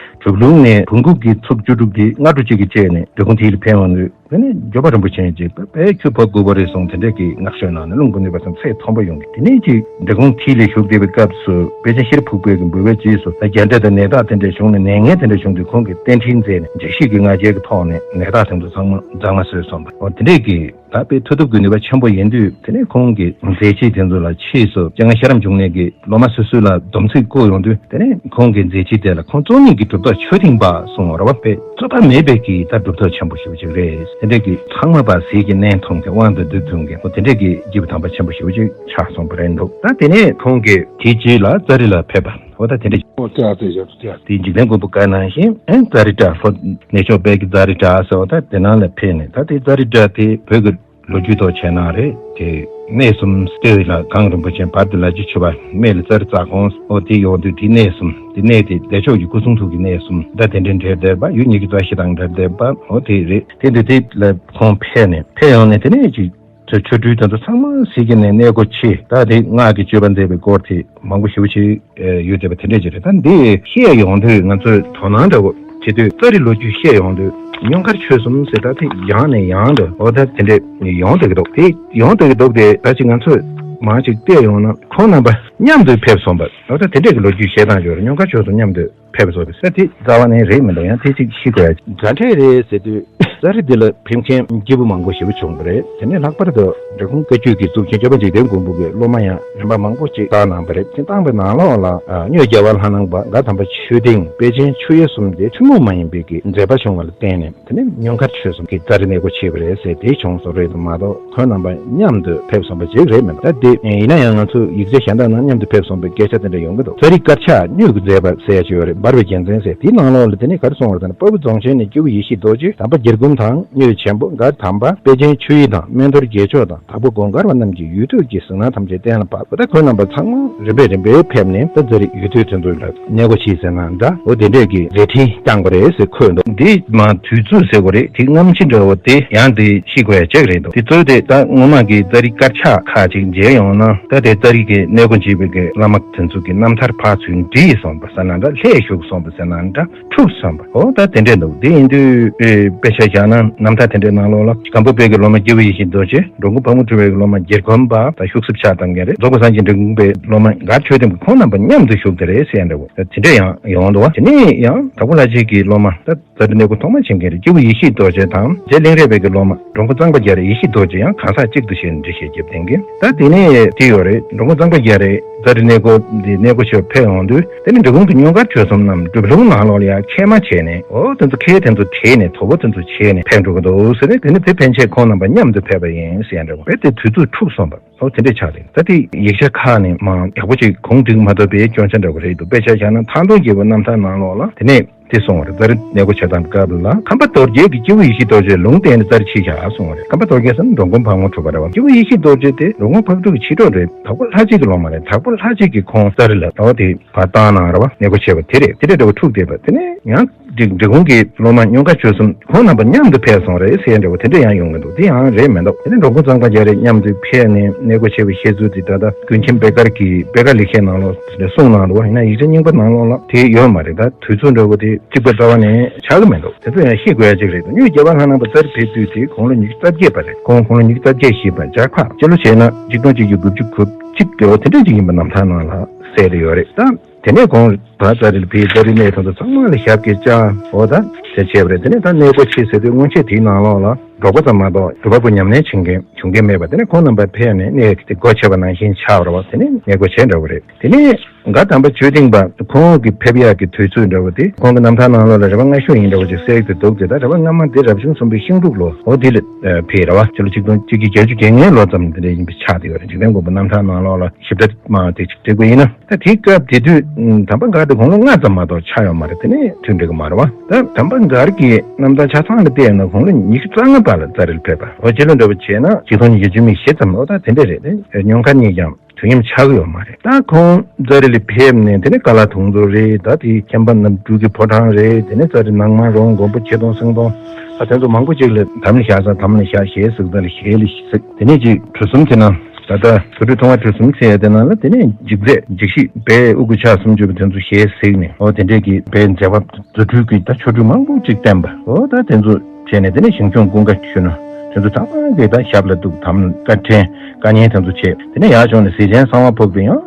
གྲུབ་ལུང་ནས་བོན་སྐུ་གི་ཚོགས་བཅུ་དྲུག་དེ་སྔ་དྲོ་གཅིག་གིས་བཅད་ནས་འབྲི་གུང་དེ་ལ་ཕེབས་ཡོང་དུས། དེ་ནས་འབྱོར་པ་རིན་པོ་ཆེ་ཅིག་དཔེ་ཁྱོད་ཕ་དགུ་པ་རེད་གསུངས་དེ་འདྲས་ཀྱི་བསྔགས་བརྗོད་གནང་ནས་རླུང་བུ་ནུས་པ་ཚང་ཚད་མཐོན་པོ་ཡོང་གི་དེ་ནས་ཅིག་འབྲི་གུང་མཐིལ་ལ་བཞུགས་བསྡད་པའི་སྐབས་སུ་དཔེ་ཆ་ཤེར་ཕུག་པའི་གི་འབུལ་བའི་རྗེས་སུ་ད་རྒྱ་འདྲེ་དང་ནད་རྟགས་དེ་འདྲས་བྱུང་ནས་ནད་ངན་དེ་འདྲས་བྱུང་དུས་ཁོང་གིས་རྟེན་འབྲེལ་མཛད་ནས་འཇིགས་བྱེད་ཀྱི་ང་རྒྱལ་གྱི་ཐོག་ནས་ནད་རྟགས་དེ་ཚོ་ཚང་མ་གཙང་མ་བཟོས་སོང་བ་འོ་དེ་འདྲས་ཀྱི་ད་དཔེ་མཐུ་སྟོབས་ཀྱི་ནུས་པ་ཆེན་པོ་ཡིན་དུས་དེ་ནས་ཁོང་གི་མཛད་རྗེས་དེ་ཚོ་ལ་ཕྱིས་སུ་སྤྱན་སྔ་ཤེས་རབ་འབྱུང་གནས་ཀྱི་སློབ་མ་སོ་སོ་ལ་སྡོམ་ཚིག་བཀོད་ཡོང་དུས་དེ་ནས་ཁོང་གི་མཛད་རྗེས་དེ་ལ་ཁོང་རྩོམ་ནས་ཀྱི་གྲུབ་ཐོབ་ཆོས་དབྱིངས་པ་གསུང་བ་རེད་བ། དཔེ་རྩོད་པ་མེད་པའི་གི་ད་གྲུབ་ཐོབ་ཆེན་པོ་ཞེ་པོ་ཅིག་རེད། དེ་འདྲས་ཀྱི་ཚང་མ་པ་ཟིལ་གྱིས་གནོན་ཐུབ་མཁན་དབང་དུ་བསྡུ་ཐུབ་མཁན་འོ་དེ་འདྲས་ཀྱི་སྐྱེས་བུ་དམ་པ་ཆེན་པོ་ཞེ་པོ་ཅིག་ཆགས་སོང་བ་རེད་འདུག་ད་དེ་ནས་ཁོང་གིས་དེའི་རྗེས་ལ་ཙཱ་རི་ལ་ཕེབས་པ་འོ་ད་དེ་འདྲས། ཨོ་ཏེ་ཨ་ཏེ་ཡ་ཏེ་ཡ། དེ་འཇིག་རྟེན་མགོན་པོ་ག་ནང་བཞིན་ཨེ་ཙཱ་རི་ཏྲ་ལྷོ་གནས་མཆོག་དཔལ་གྱི་ཙཱ་རི་ཏྲ་ཟེར་བ་ད་དེ་ནང་ལ་ཕེབས་ནས་ད་དེ་ཙཱ་རི་ཏྲ་དེ་བོད་ཀྱི་ལོ་རྒྱུས་ཐོག་བྱས་ན་རེད་དེ་གནས་གསུམ་སྟོད་ལ་གངས་རིན་པོ་ཆེ་བར་དུ་ལ་རྒྱུ་ཆུ་བ་སྨད་ལ་ཙཱ་རི་རྩ་ཁོངས་ཨོ་དེ་ཡོང་དུས་དེ་གནས་གསུམ་དེ་གནས་དེ་བདེ་མཆོག་གི་སྐུ་གསུང་ཐུགས་ཀྱི་གནས་གསུམ་ད་དེ་འདྲའི་འབྲེལ་བསྡད་པ་ཡུལ་ཉི་ཤུ་རྩ་བཞི་དང་འབྲེལ་བསྡད་པ་ཨོ་དེ་རེད། དེ་འདི་དེ་ལ་ཁོང་ཕེབས་ནས་ཕེབས་ཡོང་ནས་དེ་ནས་ཅིག་ཆོ་ཆོ་འཕྲུལ་དེ་ཚོ་ཚང་མ་ཟིལ་གྱིས་ནས་གནས་སྒོ་ཕྱེ་ད་དེ་སྔགས་ཀྱི་སྤྱོད་པ་མཛད་པའི་སྐོར་དེ་མང་པོ་ཞེ་པོ་ཅིག་ཡོད་བསྡད་པ་དེ་འདྲས་ཅིག་རེད། ད་འདི་བཤད་ཡོང་དུས་ང་ཚོས་དོ་སྣང་འདྲ་བོ་བྱེད་དུས་ཙཱ་རི་ལོ་རྒྱུས་བཤད་ཡོང་དུས་སྙུང་མཁར་ཆོས་གསུམ་ཟེར་ད་དེ་ཡང་ནས་ཡང་དུ་འོ་ད་དེ་འདྲས་ཡོང་བསྡད་ཀྱི་འདུག་དེ་ཡོང་བསྡད་ཀྱི་འདུག་དེ་ད་ཅིག་ང་ཚོས་མང་ཅིག་བལྟས་ཡོང་ན་ཁོང་རྣམ་པ་མཉམ་དུ་ཕེབས་སོང་བ་འོ་ད་དེ་འདྲས་ཀྱི་ལོ་རྒྱུས་བཤད་སྟངས་ཡོད་རེད། སྙུང་མཁར་ཆོས་གསུམ་མཉམ་དུ། ཕེབས་སོང་རེད་ཟེར་དེ་རྩ་བ་ནས་རེད་མི་འདུག་ཡང་དེ་གཅིག་ཤེས་དགོས་ཡ། འདྲ་འདྲ་རེད་ཟེར་དུས་ཙཱ་རི་འདི་ལ་ཕེབས་མཁན་སྐྱེས་བུ་མང་པོ་ཞེ་པོ་བྱུང་བ་རེད། དེ་ནས་ལྷག་པར་དུ་འབྲི་གུང་བཀའ་བརྒྱུད་ཀྱི་གཙུག་ཆེན་སྐྱོབ་པ་འཇིག་རྟེན་མགོན་པོ་གི་སློབ་མ་ཡང་རིམ་པ་མང་པོ་ཅིག་བཏང་གནང་བ་རེད། དེ་བཏང་པའི་ནང་ལོགས་ལ་གཉོས་རྒྱལ་བ་ལྷ་ནང་པ་མགར་དམ་པ་ཆོས་སྡིངས་དཔལ་ཆེན་ཆུ་ཡེ་གསུམ་དེ་ཐུན་མོང་མ་ཡིན་པའི་གི་མཛད་པ་བྱུང་བ་ལ་བརྟེན་ནས། དེ་ནས་སྙུང་མཁར་ཆོས་གསུམ་གྱི་ཙཱ་རི་གནས་སྒོ་ཕྱེས་པ་རེད་ཟེར་དེ་བྱུང་སོང་རེད་དུ་མ་གཏོགས་ཁོང་རྣམ་པ་མཉམ་དུ་ཕེབས་སོང་པ་ཅིག་རེད་མི་འདུག་ད་དེ་ཡིན་ན་ཡང་ང་ཚོ་ཡིག་ཆ་གཞན་དག་ནང་མཉམ་དུ་ཕེབས་སོང་པའི་སྐད་ཆ་དེ་འདྲ་ཡོང་གི་འདུག་ཙཱ་རི་དཀར་ཆག་གཉོས་ཀྱི་མཛད་པ་ཟེར་ཡ་ཅིག་ཡོད་རེད། འབར་བའི་རྒྱལ་མཚན་ཟེར་དེའི་ནང་ལོགས་ལ་དེ་ནས་ག་རེ་གསུངས་པ་རེད་ཟེར་ན་དཔའ་བོ་རྫོང་ཆེན་ནས་སྐྱེས་བུ་ཡེ་ཤེས་རྡོ་རྗེ་དམ་པ་རྒྱལ་འགུམ་དང་གཉོས་ཆེན་པོ་མགར་དམ་པ་དཔལ་ཆེན་ཆུ་ཡི་དང་སྨན་གཏོར་རྒྱལ་མཆོག་དང་དྭགས་པོ་སྒོམ་དཀར་བ་རྣམས་ཀྱི་ཡུལ་དུས་ཀྱི་གཟིགས་སྣང་ཐམས་ཅད་གཏན་ལ་ཕབ། ད་ཁོང་རྣམ་པ་ཚང་མ་རིམ་པས་རིམ་པས་ཕེབས་ནས་ད་ཙཱ་རི་ཡུལ་དུས་དེ་ཚོ་ལ་གནས་སྒོ་ཕྱེས་ཟེར་ན་འདྲ། འོ་དེ་འདྲས་ཀྱི་མཛད་འཕྲིན་བསྐྱངས་པ་རེད་ཟེར་འཁོད་འདུག་འདི་མ་དུས་ཚོད་ཟེར་བ་རེད། དེ་སྔ་ཕྱི་འདྲ་བོ་དེ་ཡང་དེ་ཤེས་དགོས་ཡ་ཅིག་རེད་འདུག་དེ་ཚོ་དེ་ད་སྔོན་མ་གི་ཙཱ་རི་དཀར་ཆག་ཁག་ཅིག་མཇལ་ཡོང་ན་ད་དེ་ཙཱ་རི་གི་གནས་སྒོ་འབྱེད་པའི་གི་བླ་མ་དེ་ཚོ་གི་རྣམ་ཐར་ཕར་ཚུར་འདྲིས་སོང་པ་ཟེར་ན་འདྲ། ལྷས་བཞུགས་སོང་པ་ཟེར་ན་འདྲ། འཁྲུགས་སོང་པ། འོ་ད་དེ་འདྲས་འདུག་དེ་ཡིན་དུས་ཨེ་དཔེ་ཆ་བཞག་ན་རྣམ་ཐར་དེ་འདྲའི་ནང་ལོགས་ལ་སྒམ་པོ་པའི་གི་སློབ་མ་སྐྱེས་བུ་ཡེ་ཤེས་རྡོ་རྗེ། འགྲོ་མགོན་ཕག་མོ་གྲུ་པའི་གི་སློབ་མ་རྒྱལ་གོམས་པ་དང་ཤུག་གསེབ་ཕྱག་བཏབ་མཁན་རེད། རྫོང་དཔོན་སངས་རྒྱས་འབྲི་གུང་པའི་སློབ་མ་མགར་ཆོས་སྡིངས་པ་ཁོང་རྣམ་པ་མཉམ་དུ་བཞུགས་དེ་རེད་ཟེར་ཡ་འདྲ་བོ་དེ་འདྲས་ཡང་ཡོང་འདུག་བ། དེ་ནས་ཡང་དྭགས་པོ་ལྷ་རྗེ་གི་སློབ་མ་ད་ཙཱ་རི་གནས་སྒོ་ཐོག་མ་ཕྱེ་མཁན་རེད། སྐྱེས་བུ་ཡེ་ཤེས་རྡོ་རྗེ་དང་རྗེ་གླིང་རས་པའི་གི་སློབ་མ་འགྲོ་མགོན་གཙང་པ་རྒྱ་རས་ཡེ་ཤེས་རྡོ་རྗེ་ཡང་གང་ཟག་གཅིག་ཏུ་བྱས་ནས་འགྲེལ་བཤད་རྒྱབ་བསྡད་མཁན། ད་དེ་ནས་དེ་ཡོད་རེད། འགྲོ་མགོན་གཙང་པ་རྒྱ་རས་ཙཱ་རི་གནས་སྒོ་འདི་གནས་སྒོ་ཕྱེ་ཕེབས་ཡོང་དུས་དེ་ནི་འབྲི་གུང་གི་སྙུང་མཁར་ཆོས་གསུམ་རྣམས་སྒྲུབ་ལུང་ནང་ལོགས་ལ་ཡང་ཁལ་མ་བྱས་ནས་འོ་དེ་ཚོ་ཁལ་དེ་ཚོ་བྲིས་ནས་དོ་པོ་དེ་ཚོ་བྱས་ནས་ཕེབས་འགྲོ་གི་འདུག་ཟེར་ནས་དེ་ནི་དེ་ཕན་ཆད་ཁོང་རྣམ་པ་མཉམ་དུ་ཕེབས་པ་ཡིན་ཟེར་ཡ་འདྲ་བོ་རེད། དེ་དུས་ཚོད་འཁྲུགས་སོང་བ། ཨོ་དེ་འདྲས་ཆགས་རེད། ད་དེ་ཡིག་ཆ་ཁག་ནས་མ་ཡག་པོ་ཅིག་གུང་བསྒྲིགས་མ་ཐུབ་པའི་སྐྱོན་ཆ་འདྲ་བོ་རེད་འདུག་དཔེ་ཆ་བཞག་ན་མཐའ་སྟོན་རྒྱལ་པོའི་རྣམ་ཐར་ནང་ལོགས་ལ་དེ་ནས་དེ་གསུངས་པ་རེད། ཙཱ་རི་གནས་སྒོ་ཕྱེ་སྟངས་སྐབས་ལ་ཁམས་པ་རྡོ་རྗེ་གིས་སྐྱེས་བུ་ཡེ་ཤེས་རྡོ་རྗེ་ལུང་བསྟན་ནས་ཙཱ་རི་ཕྱིར་བཞག་གསུངས་པ་རེད། ཁམས་པ་རྡོ་རྗེ་ཟེར་ན་འགྲོ་མགོན་ཕག་མོ་གྲུ་པ་རེད་བ། སྐྱེས་བུ་ཡེ་ཤེས་རྡོ་རྗེ་དེ་འགྲོ་མགོན་ཕག་གྲུ་གི་ཕྱི་དྲོ་རེད། དྭགས་པོ་ལྷ་རྗེ་གི་སློབ་མ་རེད། དྭགས་པོ་ལྷ་རྗེ་གིས་ཁོང་ཙཱ་རི་ལ་ད་བ་དེ་བ་བཏང་གནང་རེད་བ། གནས་སྒོ་ཕྱེ་བ་དེ་རེད། དེ་འདྲས་འདྲ་བོ་འཁྲུགས་བསྡད་པ་དེ་ནས་ཡང་འབྲི་འབྲི་གུང་གི་སློབ་མ་སྙུང་མཁར་ཆོས་གསུམ་ཁོང་རྣམ་པ་མཉམ་དུ་ཕེབས་སོང་རེད་ཟེར་འདྲ་བོ་དེ་འདྲ་ཡང་ཡོང་གི་འདུག་དེ་ཡང་རེད་མི་འདུག་དེ་ནས་འགྲོ་མགོན་གཙང་པ་རྒྱ་རས་མཉམ་དུ་ཕེབས་ནས་གནས་སྒོ་ཕྱེ་བའི་བཤད་ཚུལ་དེ་ད་ལྟ་ཀུན་མཁྱེན་པད་དཀར་གྱིས་པད་དཀར་ལེགས་བཤད་ནང་ལོགས་དེ་འདྲ་གསུངས་གནང་འདུག་ཡིན་ན་ཡིག་ཆ་རྙིང་པ་ནང་ལོགས་ལ་དེ་ཡོད་མ་རེད། ད་དུས་ཚོད་འདྲ་བོ་དེ་གཅིག་པ་རྩ་བ་ནས་ཆགས་ཀྱི་མི་འདུག་དེ་ཚོ་ཡང་ཤེས་དགོས་ཡ་གཅིག་རེད་འདུག་གཉོས་རྒྱལ་བ་ལྷ་ནང་པ་ཙཱ་རི་ཕེབས་དུས་དེ་དགུང་ལོ་ཉི་ཤུ་རྩ་བརྒྱད་པ་རེད། ཁོང་དགུང་ལོ་ཉི་ཤུ་རྩ་བརྒྱད་བཞེས་པ་ལྗགས་ཕག་སྤྱི་ལོ་བྱས་ན་གཅིག་སྟོང་གཅིག་བརྒྱ་དགུ་བཅུ་གོ་གཅིག་དེ་འོ་དེ་འདྲ་ཅིག་ཡིན་པ་རྣམ་ཐར་ནང་ལ་གསལ་དུ་ཡོད་རེད། ད་དེ་ནས་ཁོང་ད་ཙཱ་རི་ལ་ཕེབས། ཙཱ་རི་གནས་ཐོག་ཚང་མ་ལ་ཞབས་ཀྱིས་བཅགས། འོ་ད་དེ་བྱས་པ་རེད། དེ་ནས་ད་གནས་སྒོ་ཕྱེ་ཟེར་དུས་སྔོན་ཆད་དེའི་ནང་ལོགས་ལ་འབྲོག་པ་ཙམ་མ་གཏོགས་སྒྲུབ་པ་པོ་ཉམས་ལེན་བྱེད་མཁན་བྱུང་མཁན་མེད་པ། དེ་ནས་ཁོང་རྣམ་པ་ཕེབས་ནས་གནས་དེ་སྒོ་ཕྱེ་བ་ནང་བཞིན་ཆགས་པ་རེད་བ། དེ་ནས་གནས་སྒོ་ཕྱེ་འདྲ་བོ་རེད། དེ་ནས་མགར་དམ་པ་ཆོས་སྡིངས་པ་ཁོང་གི་ཕེབས་ཡག་གི་དུས་ཚོད་འདྲ་བོ་དེ་ཁོང་གི་རྣམ་ཐར་ནང་ལོགས་ལ་རེ་བ་སྔ་ཤོས་ཡིན་འདྲ་བོ་ཅིག་གསལ་དུ་འདུག་དེ་ད་རེ་བ་སྔ་མ་དེ་རབ་བྱུང་གསུམ་པའི་ཤིང་འབྲུག་ལོ་འོ་དེ་ལ་ཕེབས་རེད་བ། ཕྱི་ལོ་ཆིག་སྟོང་གཅིག་བརྒྱ་བརྒྱད་ཅུ་གྱ་ལྔའི་ལོ་ཙམ་དེ་འདྲ་ཡིན་པའི་ཆགས་བསྡད་ཡོད་རེད། འཇིག་རྟེན་མགོན་པོ་རྣམ་ཐར་ནང་ལོགས་ལ་ཞིབ་ཕྲ་མ་དེ་ཅིག་འགྲིག་པ་ཡིན་ན། ད་དེའི་སྐབས་དེ་དུས་དམ་པ་མགར་དེ་དགུང་ལོ་ལྔ་ཙམ་མ་གཏོགས་ཆགས་ཡོད་མ་རེད། དེ་ནས་དུས་འགྲིག་གི་མ་རེད་བ། ད་དམ་པ་མགར་གྱི་རྣམ་ཐར་ཆ་ཚང་ལ་བལྟས་ན་དགུང་ལོ་ཉི་ཤུ་རྩ་ལྔ་བར་ལ་ཙཱ་རི་ལ་ཕེབས་པ་འོ་ཅི་ལོ་འདྲ་བོ་བྱས་ན་ཆིག་སྟོང་ཉིས་བརྒྱ་བཅུ་མེད་བཞི་ཙམ་འོ་ད་དེ་འདྲ་རེད། དེ་སྙུང་མཁར་གཉིས་ཀྱང་ དུས་མཉམ་ཆགས་ཀྱི་ཡོད་མ་རེད། ད་ཁོང་ཙཱ་རི་ལ་ཕེབས་ནས་དེ་ནས་ཀ་ལ་དུང་མཚོ་རེད། ད་དེ་མཁན་པ་རྣམ་དྲུག་གི་ཕོ་བྲང་རེད། དེ་ནས་ཙཱ་རི་ནང་མ་རོང་མགོན་པོ་ཆེ་སྟོང་སེང་སྟོང་ད་དེ་ཚོ་མང་པོ་ཅིག་ལ་དམ་ལ་བཞག་ས་དམ་ལ་བཞག་ཞལ་གཟིགས་ས་ལ་ཞལ་ལ་གཟིགས། དེ་ནས་ཅིག་གྲུ་གསུམ་དེ་ན་ད་ལྟ་དུར་ཁྲོད་མཐོང་བ་གྲུ་གསུམ་ཟེར་ཡ་དེ་ནང་ལ་དེ་ནས་འཇིགས་མཛད་འཇིགས་ཤིག་དཔལ་དབུ་དགུ་ཕྱག་སུམ་ཅུ་པ་དེ་ཚོ་ཞལ་གཟིགས་ནས། འོ་དེ་འདྲས་ཀྱི་དཔལ་མཛད་པ་རྫུ་འཕྲུལ་གྱི་ད་ཆོ་འཕྲུལ་མང་པོ་ཅིག་བསྟན་པ། འོ་ད་དེ་ཚོ་བྱས་ནས་དེ་ནས་ཞིང་སྐྱོང་ཀུན་དགའ་གཞོན་ནུ་དེ་ཚོ་ཚང་མ་གིས་ད་ཞབས་ལ་གཏུགས། དམ་བཀའ་དྲིན་བཀའ་ཉན་དེ་ཚོ་བྱས། དེ་ནས་ཡར་བྱུང་ནས་གཟི་ཆེན་གསང་བ་ཕུག་ཏུ་ཡང་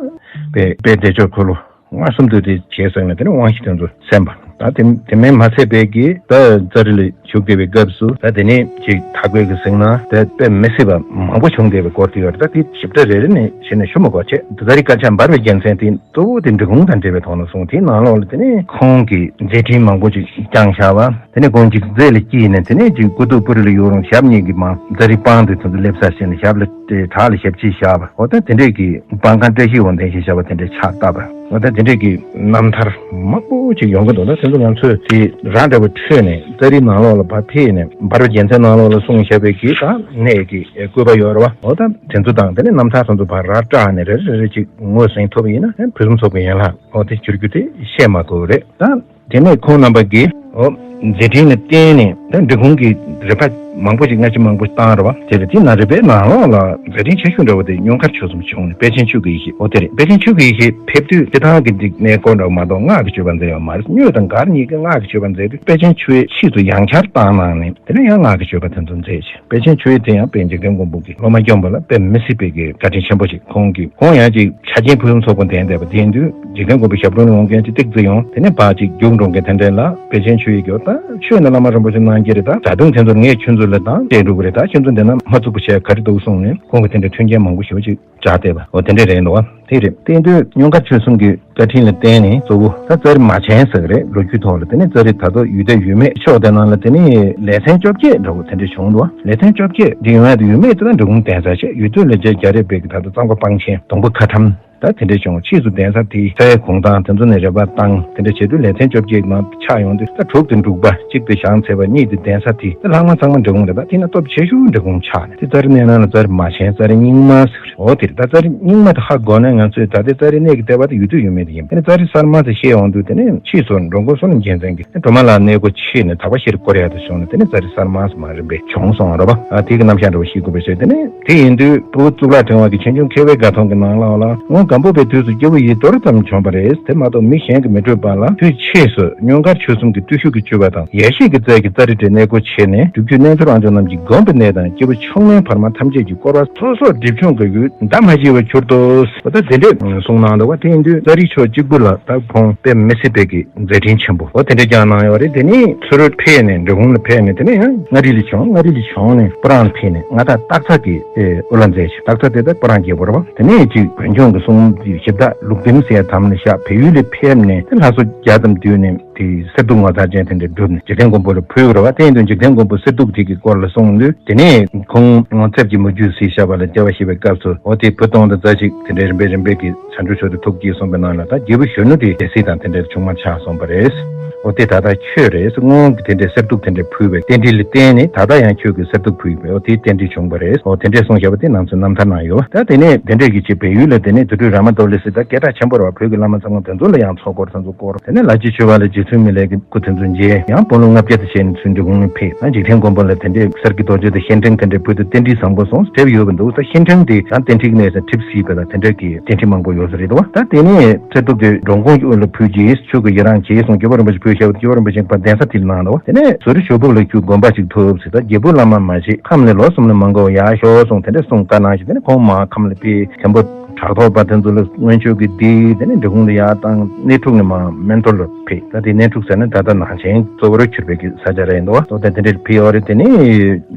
དཔལ་དཔལ་བདེ་མཆོག་འཁོར་ལོ་མངའ་གསུམ་དུ་དེ་བྱས་ཟེར་ནས་དེ་ནས་དབང་ཤེད་དེ་ཚོ་གསན་པ། ད་དེ་དེ་མིན་མ་ཚད་པའི་གི་ད་ཙཱ་རི་ལ་བཞུགས་བསྡད་པའི་སྐབས་སུ་ད་དེ་ནས་ཅིག་དག་པའི་གི་གཟིགས་སྣང་དེ་དཔེ་མི་སྲིད་པ་མང་པོ་བྱུང་བསྡད་པའི་སྐོར་དེ་ཡོད་རེད། ད་དེ་ཞིབ་ཕྲ་རེ་རེ་ནས་བྱས་ནས་ཞུ་མི་དགོས་བྱས། ཙཱ་རི་དཀར་ཆག་འབར་བའི་རྒྱལ་མཚན་དེ་གཙོ་བོ་དེ་འབྲི་གུང་དང་འབྲེལ་བའི་ཐོག་ནས་སོང་། དེའི་ནང་ལོགས་ལ་དེ་ནས་ཁོང་གི་མཛད་འཕྲིན་མང་པོ་ཅིག་བསྐྱངས་བཞག་པ། དེ་ནས་ཁོང་འཇིགས་མཛད་ལ་སྐྱེས་ནས་དེ་ནས་ཅིག་སྐུ་ཐུག་པུ་རི་ལ་ཡོད་རུང་ཞབས་གཉིས་ཀྱི་མ་ཙཱ་རི་པང་དེ་ཚོ་སླེབས་ས་བྱས་ནས་ཞབས་ལ་བྲག་ལ་ཞབས་ཕྱི་བཞག་པ། འོ་ད་དེ་འདྲས་ཀྱི་པང་ཁང་བཀྲ་ཤིས་འོད་ལྡན་ཞེས་བྱ་བ་དེ་འདྲས་ཕྱག་བཏབ་པ། འོ་ད་དེ་འདྲས་ཀྱི་རྣམ་ཐར་མང་པོ་ཅིག་ཡོང་གི་འདུག་ད་དེ་ཚོ་ང་ཚོས་དེ་ར་འདྲ་བ་འཕྲོས་ནས་ཙཱ་རི་ནང་ལོགས་ལ་ཕར་ཕེབས་ནས་འབར་བའི་རྒྱལ་མཚན་ནང་ལོགས་ལ་གསུངས་བཞག་པའི་གི་ད་གནས་ཀྱི་བཀོད་པ་ཡོད་རེད་བ། འོ་ད་དེ་ཚོ་དང་དེ་ནས་རྣམ་ཐར་སོ་སོ་ཕར་ར་བཀྲག་ནས་རེ་རེ་རེ་ཅིག་ངོས་ཟིན་ཐུབ་པ་ཡིན་ན་ཕུན་སུམ་ཚོགས་པའི་ཡན་ལག་འོ་དེ་འགྱུར་རྒྱུ་དེ་བཤད་མ་དགོས་རེད་ད། དེ་ནས་ཁོང་རྣམ་པ་གིས་འོ་མཛད་འཕྲིན་ལ་བརྟེན་ནས་ད་འབྲི་གུང་གི་རི་པ་མང་པོ་ཞིག་སྔ་ཕྱི་མང་པོ་བཏང་རེད་བ། དེ་ལ་དེ་ན་རི་པའི་ནང་ལོགས་ལ་མཛད་འཕྲིན་ཆེ་ཤོས་འདྲ་བོ་དེ་སྙུང་མཁར་ཆོས་གསུམ་བྱུང་ནས་དཔལ་ཆེན་ཆོས་ཀྱི་ཡེ་ཤེས། འོ་དེ་རེད། དཔལ་ཆེན་ཆོས་ཀྱི་ཡེ་ཤེས་ཕེབས་དུས་སྤྱིར་བཏང་གི་འདི་གནས་སྐོར་འདྲ་བོ་མ་གཏོགས་སྔགས་ཀྱི་སྤྱོད་པ་མཛད་ཡོད་མ་རེད། སྨྱོས་དང་མགར་གཉིས་ཀྱིས་སྔགས་ཀྱི་སྤྱོད་པ་མཛད་དུས་དཔལ་ཆེན་ཆོས་ཡེ་ཕྱིས་སུ་ཡང་མཁར་བཏང་གནང་ནས་དེ་ནས་ཡང་སྔགས་ཀྱི་སྤྱོད་པ་དེ་ཚོ་མཛད་ཅིང་། དཔལ་ཆེན་ཆོས་ཡེ་དེ་ཡང་དཔལ་འཇིག་རྟེན་མགོན་པོ་གིས་སློབ་མ་སྐྱོང་བ་ལ་དཔེ་མི་སྲིད་པའི་གི་བཀའ་དྲིན་ཆེན་པོ་ཞིག་ཁོང་གིས་ཁོང་ཡང་ཅིག་ཆ་རྐྱེན་ཕུན་སུམ་ཚོགས་པོ་ལྡན་བསྡད་པ་དེ་ཡིན་དུས་འཇིག་རྟེན་མགོན་པོའི་ཞབས་དྲུང་ལ་འོང་མཁན་ཅིག་ཏིག་ཙི་ཡོང་། དེ་ནས་ཕར་ཅིག་རྒྱུགས་འགྲོ་མཁན་དེ་འདྲ་ལ་དཔལ་ཆེན་ཆོས་ཡེ་གིས་ད་ཆོས་ནི་བླ་མ་རིན་པོ་ཆེ་གནང་རྒྱུ་རེད། ད་བཟའ་བཏུང་དེ་ཚོར་ངས་ཁྱོད་ཚོ་ལ་ད་སྤྲད་འགྲོ་གི་རེད། ད་ཁྱོད་ཚོ་འདི་ན་མ་བཙུགས་པ་བྱས་ག་རེ་འདུག་གསུངས་ནས་ཁོང་གིས་དེ་འདྲའི་མཐུན་རྐྱེན་མང་པོ་ཞེ་པོ་ཅིག་བྱས་བསྡད་པ། འོ་དེ་འདྲ་རེད་འདུག་བ། དེ་རེད། དེ་དུས་སྙུང་མཁར་ཆོས་གསུམ་གྱི་བཀའ་དྲིན་ལ་བརྟེན་ནས་གཙོ་བོ་ད་ཙཱ་རི་མ་ཆེན་ཟེར་གི་རེད། ལོ་རྒྱུས་ཐོག་ལ་དེ་ནས་ཙཱ་རི་ད་དུང་ཡུལ་དེར་ཡོད་མེད་ཕྱོགས་དེ་ནང་ལ་དེ་ནས་ལེ་ཚན་བཅོ་བརྒྱད་འདྲ་བོ་དེ་འདྲ་བྱུང་འདུག་ལེ་ཚན་བཅོ་བརྒྱད་འདི་ཡོང་ཡ་དེ་ཡོད་མེད་དེ་ད་འབྲི་གུང་གདན་ས་བྱས། ཡུལ་དུས་ལ་རྗེ་རྒྱ་རས་པའི་གི་ད་ལྟ་གཙང་པ་སྤང་ཆེན་སྡོང་པོ་ཁ་ཁྲམ་ད་དེ་འདྲ་བྱུང་། ཕྱིས་སུ་གདན་ས་དེ་ས་ཡ་གུང་ཐང་དེ་ཚོ་ནས་རེ་བ་བཏང་། དེ་འདྲ་བྱེད་དུས་ལེ་ཚན་བཅོ་བརྒྱད་མ་ཆགས་ཡོང་དུས་ད་དྲུག་དེ་འབྲུག་པ། གཅིག་དེ་བྱང་ཚལ་པ། གཉིས་དེ་གདན་ས་དེ། ད་ལྷག་མ་ཚང་མ་འབྲི་གུང་རེད། ད་དེ་ན་སྟོབས་ཆེ་ཤོས་འབྲི་གུང་ཆགས་ནས་དེ་ཙཱ་རི་གནས་ནང་ལ་ཙཱ་རི་མ་ཆེན་ཙཱ་རི་རྙིང་མ་ཟེར། འོ་དེ་རེད། ད་ཙཱ་རི་རྙིང་མ་དེ་ཧ་གོ་ནས་ང་ཚོས་ད་ལྟའི་ཙཱ་རི་གནས་ཀྱི་ལྟེ་བ་དེ་ཡུལ་དུས་ཡོད་མེད་དེ་ཡིན། དེ་ནས་ཙཱ་རི་གསར་མ་དེ་བཤད་ཡོང་དུས་དེ་ནས་ཕྱིས་སུ་འགྲོ་མགོན་བསོད་ནམས་རྒྱལ་མཚན་གྱིས་སྒྲོལ་མ་ལ་གནས་སྒོ་ཕྱེ་ནས་དག་པ་ཤེས་རིག་བསྐོར་ཡག་དེ་བྱུང་ནས་དེ་ནས་ཙཱ་རི་གསར་མ་ཟེར་མ་རིམ་པས་བྱུང་སོང་རེད་པ། ཨ་དེ་གི་རྣམ་གཞག་འདྲ་བོ་ཤེས་དགོས་པའི་ཕྱིར། དེ་ནས་དེ་ཡིན་དུས་སྤྲུལ་སྐུ་གཙུག་ལག་ཕྲེང་བ་གི་ཆོས་འབྱུང་མཁས་པའི་དགའ་སྟོན་གྱི་ནང་ལ་འོ་ལ་སྔོན་སྒམ་པོ་པའི་དུས་སུ་སྐྱེ་བོ་ཡི་དོར་ཙམ་བྱུང་བ་རེད། དེ་མ་གཏོགས་མི་གཞན་གྱིས་མི་སྤྲུལ་པ་ལ། དུས་ཕྱིས་སུ་སྙུང་མཁར་ཆོས་གསུམ་གྱི་བརྟུལ་ཞུགས་ཀྱི་སྤྱོད་པ་དང་ཡེ་ཤེས་ཀྱི་རྩལ་གྱིས་ཙཱ་རི་ཏྲའི་གནས་སྒོ་ཕྱེ་ནས་སྒྲུབ་བརྒྱུད་རྣལ་འབྱོར་དབང་ཕྱུག་རྣམས་ཀྱིས་བསྒོམས་པའི་གནས་དང་སྐྱེ་བོ་མཆོག་དམན་བར་མ་ཐམས་ཅད་ཀྱིས་བསྐོར་བ་སོ་སོར་སྒྲིབ་སྦྱོང་གི་ཡུལ་འདའ་མ་བྱས་པར་གྱུར་ཏོ། འོ་ད་དེ་འདྲས་གསུངས་གནང་འདུག་པ། དེ་ཡིན་དུས་ཙཱ་རི་ཕྱོགས་གཅིག་པུ་ལ་ད་ཁོང་དཔེ་མི་སྲིད་པའི་གི་མཛད་འཕྲིན་ཆེན་པོ་འོ་དེ་འདྲས་བསྐྱངས་གནང་ཡོད་རེད། དེ་ནས་ཚུར་ཕེབས་ནས་འབྲི་གུང་ལ་ཕེབས་ནས་དེ་ནས་ཡང་མངའ་རིས་ལ་བྱོན། མངའ་རིས་ལ་བྱོན་ནས་སྤུ་ཧྲེང་ལ་ཕེབས་ནས་མངའ་བདག་སྟག་ཚང་གི་ཨེ་དབུ་བླ་མཛད་ཅིང་། སྟག་ཚང་དེ་ད་སྤུ་ཧྲེང་རྒྱལ་པོ་རེད་པ། དེ་ནས་ཅིག་བོད་ལྗོངས་ཀྱི་སྲུང་ཞབས་བདག་ལུགས་ལྡན་ཟེར་ཡ་དམ་ལ་བཞག་བལ་ཡུལ་ལ་ཕེབས་ནས་དེ་ལྷ་སོ་བརྒྱ་ཙམ་བསྡུས་ནས་དེ་གསེར་གདུགས་ངོ་མཚར་ཅན་དེ་འདྲ་བསྒྲུབས་ནས་འཇིག་རྟེན་མགོན་པོ་ལ་ཕུལ་བ་རེད་པ། དེ་ཡིན་དུས་འཇིག་རྟེན་མགོན་པོ་གསེར་གདུགས་དེ་གི་སྐོར་ལ་གསུངས་དུས་དེ་ནས་ཁོང་ཚེབ་ཀྱི་མུ་ཁྱུད་ཟེར་བཞག་པ་ལ་སྐྱེ་བ་བཞེས་པའི་སྐབས་སུ་འོ་དེ་བུ་སྟོང་དང་རྩ་གཅིག་དེ་འདྲའི་རིམ་པས་རིམ་པས་ཀྱི་བྱང་ཆུབ་མཆོག་ཏུ་ཐུགས་བསྐྱེད་གསུངས་པའི་ནང་ལ་ད་རྒྱལ་བུ་གཞོན་ནུ་དེ་སྡེ་སྲིད་དང་དེ་འདྲའི་ཆུང་མ་ཆགས་སོང་བ་རེད། འོ་དེ་ད་ལྟ་ཁྱོད་རེད། སྔོན་གྱི་དེ་འདྲའི་གསེར་གདུགས་དེ་འདྲའི་ཕུལ་བའི་རྟེན་འབྲེལ་ལ་བརྟེན་ནས་ད་ལྟ་ཡང་ཁྱོད་ཀྱིས་གསེར་གདུགས་ཕུལ་བས་འོ་དེའི་རྟེན་འབྲེལ་བྱུང་བ་རེད། འོ་དེ་འདྲའི་གསུངས་བཞག་པ་དེ་ནང་ཚན་རྣམ་ཐར་ནང་ཡོད། ད་དེ་ནས་དེ་འདྲའི་གི་ཅིག་བལ་ཡུལ་ལ་དེ་ནས་དུར་ཁྲོད་ར་མ་ཏོ་ལི་སི་ད་སྐད་གྲགས་ཆེན་པོ་རེད་པ། བོད་ཀྱི་བླ་མ་ཚང་མ་དེ་ཚོ་ལ་ཡང་ཚོགས་འཁོར་དེ་ཚོ་བསྐོར། དེ་ནས་ལ་རྗེ་ཆོས་འཕེལ་ལ་རྗེ་བཙུན་མི་ལའི་གི་སྐུ་དེ་ཚོ་མཇལ། ཡང་དཔོན་སློབ་ལྔ་བརྒྱ་དེ་བྱས་ནས་ཚུར་འབྲི་གུང་ལ་ཕེབས། ད་འཇིག་རྟེན་མགོན་པོ་ལ་དེ་འདྲའི་གསེར་གྱི་རྡོ་རྗེ་དང་ཤེལ་ཕྲེང་དེ་འདྲའི་ཕུལ་དུས་རྟེན་འབྲེལ་བཟང་པོ་སོང་ཟེར་ཡོད་པ་འདུག་ད་ཤེལ་ཕྲེང་དེ་ད་རྟེན་འབྲེལ་གནས་ས་གྲིབ་སིལ་བ་ལ་དེ་འདྲ་གི་རྟེན་འབྲེལ་མང་པོ་ཡོད་ས་རེད་དོ། ད་དེ་ནས་གསེར་གདུགས་དེ་འགྲོ་མགོན་གྱི་དབུ་ལ་ཕུལ་རྗེས་ཆོས་ཀྱི་ཡི་རང་བྱས་སོང་། རྒྱལ་བ་རིན་པོ་ཆེ་ཕུལ་བཞག་པ་རྒྱལ་བ་རིན་པོ་ཆེ་ཕར་གདན་ས་དེ་ལ་གནང་འདུག་དེ་ནས་ཟུར་ཞོ་ཕུག་ལ་ཁྱོད་དགོན་པ་ཅིག་ཐོབ་ཟེར། ད་རྒྱལ་པོ་བླ་མ་མ་བྱེད། ཁམས་ལ་ལོ་གསུམ་ལ་མ་འགོར་བར་ཡར་ཤོག་གསུངས། དེ་འདྲ་གསུངས་བཀའ་གནང་ཞིང་། དེ་ནས་ཁོང་མར་ཁམས་ལ་ཕེབས། མཁན་པོ་གྲགས་ཐོག་པ་དེ་ཚོ་ལ་མངོན་སྤྱོད་ཀྱི་འདི་དེ་ནས་འབྲི་གུང་ལ་ཡར་བཏང་། གནས་ཕྲུག་ནས་མར་སྨན་ཐོ་ལ་ཕེབས། ད་དེ་གནས་ཕྲུག་ཟེར་ན་ད་ལྟ་ནང་ཆེན་གཙོ་བོར་གྱུར་པའི་གི་ས་ཆ་རེད་འདུག་ད་དེ་འདྲར་ཕེབས་ཡོད་རེད། དེ་ནས་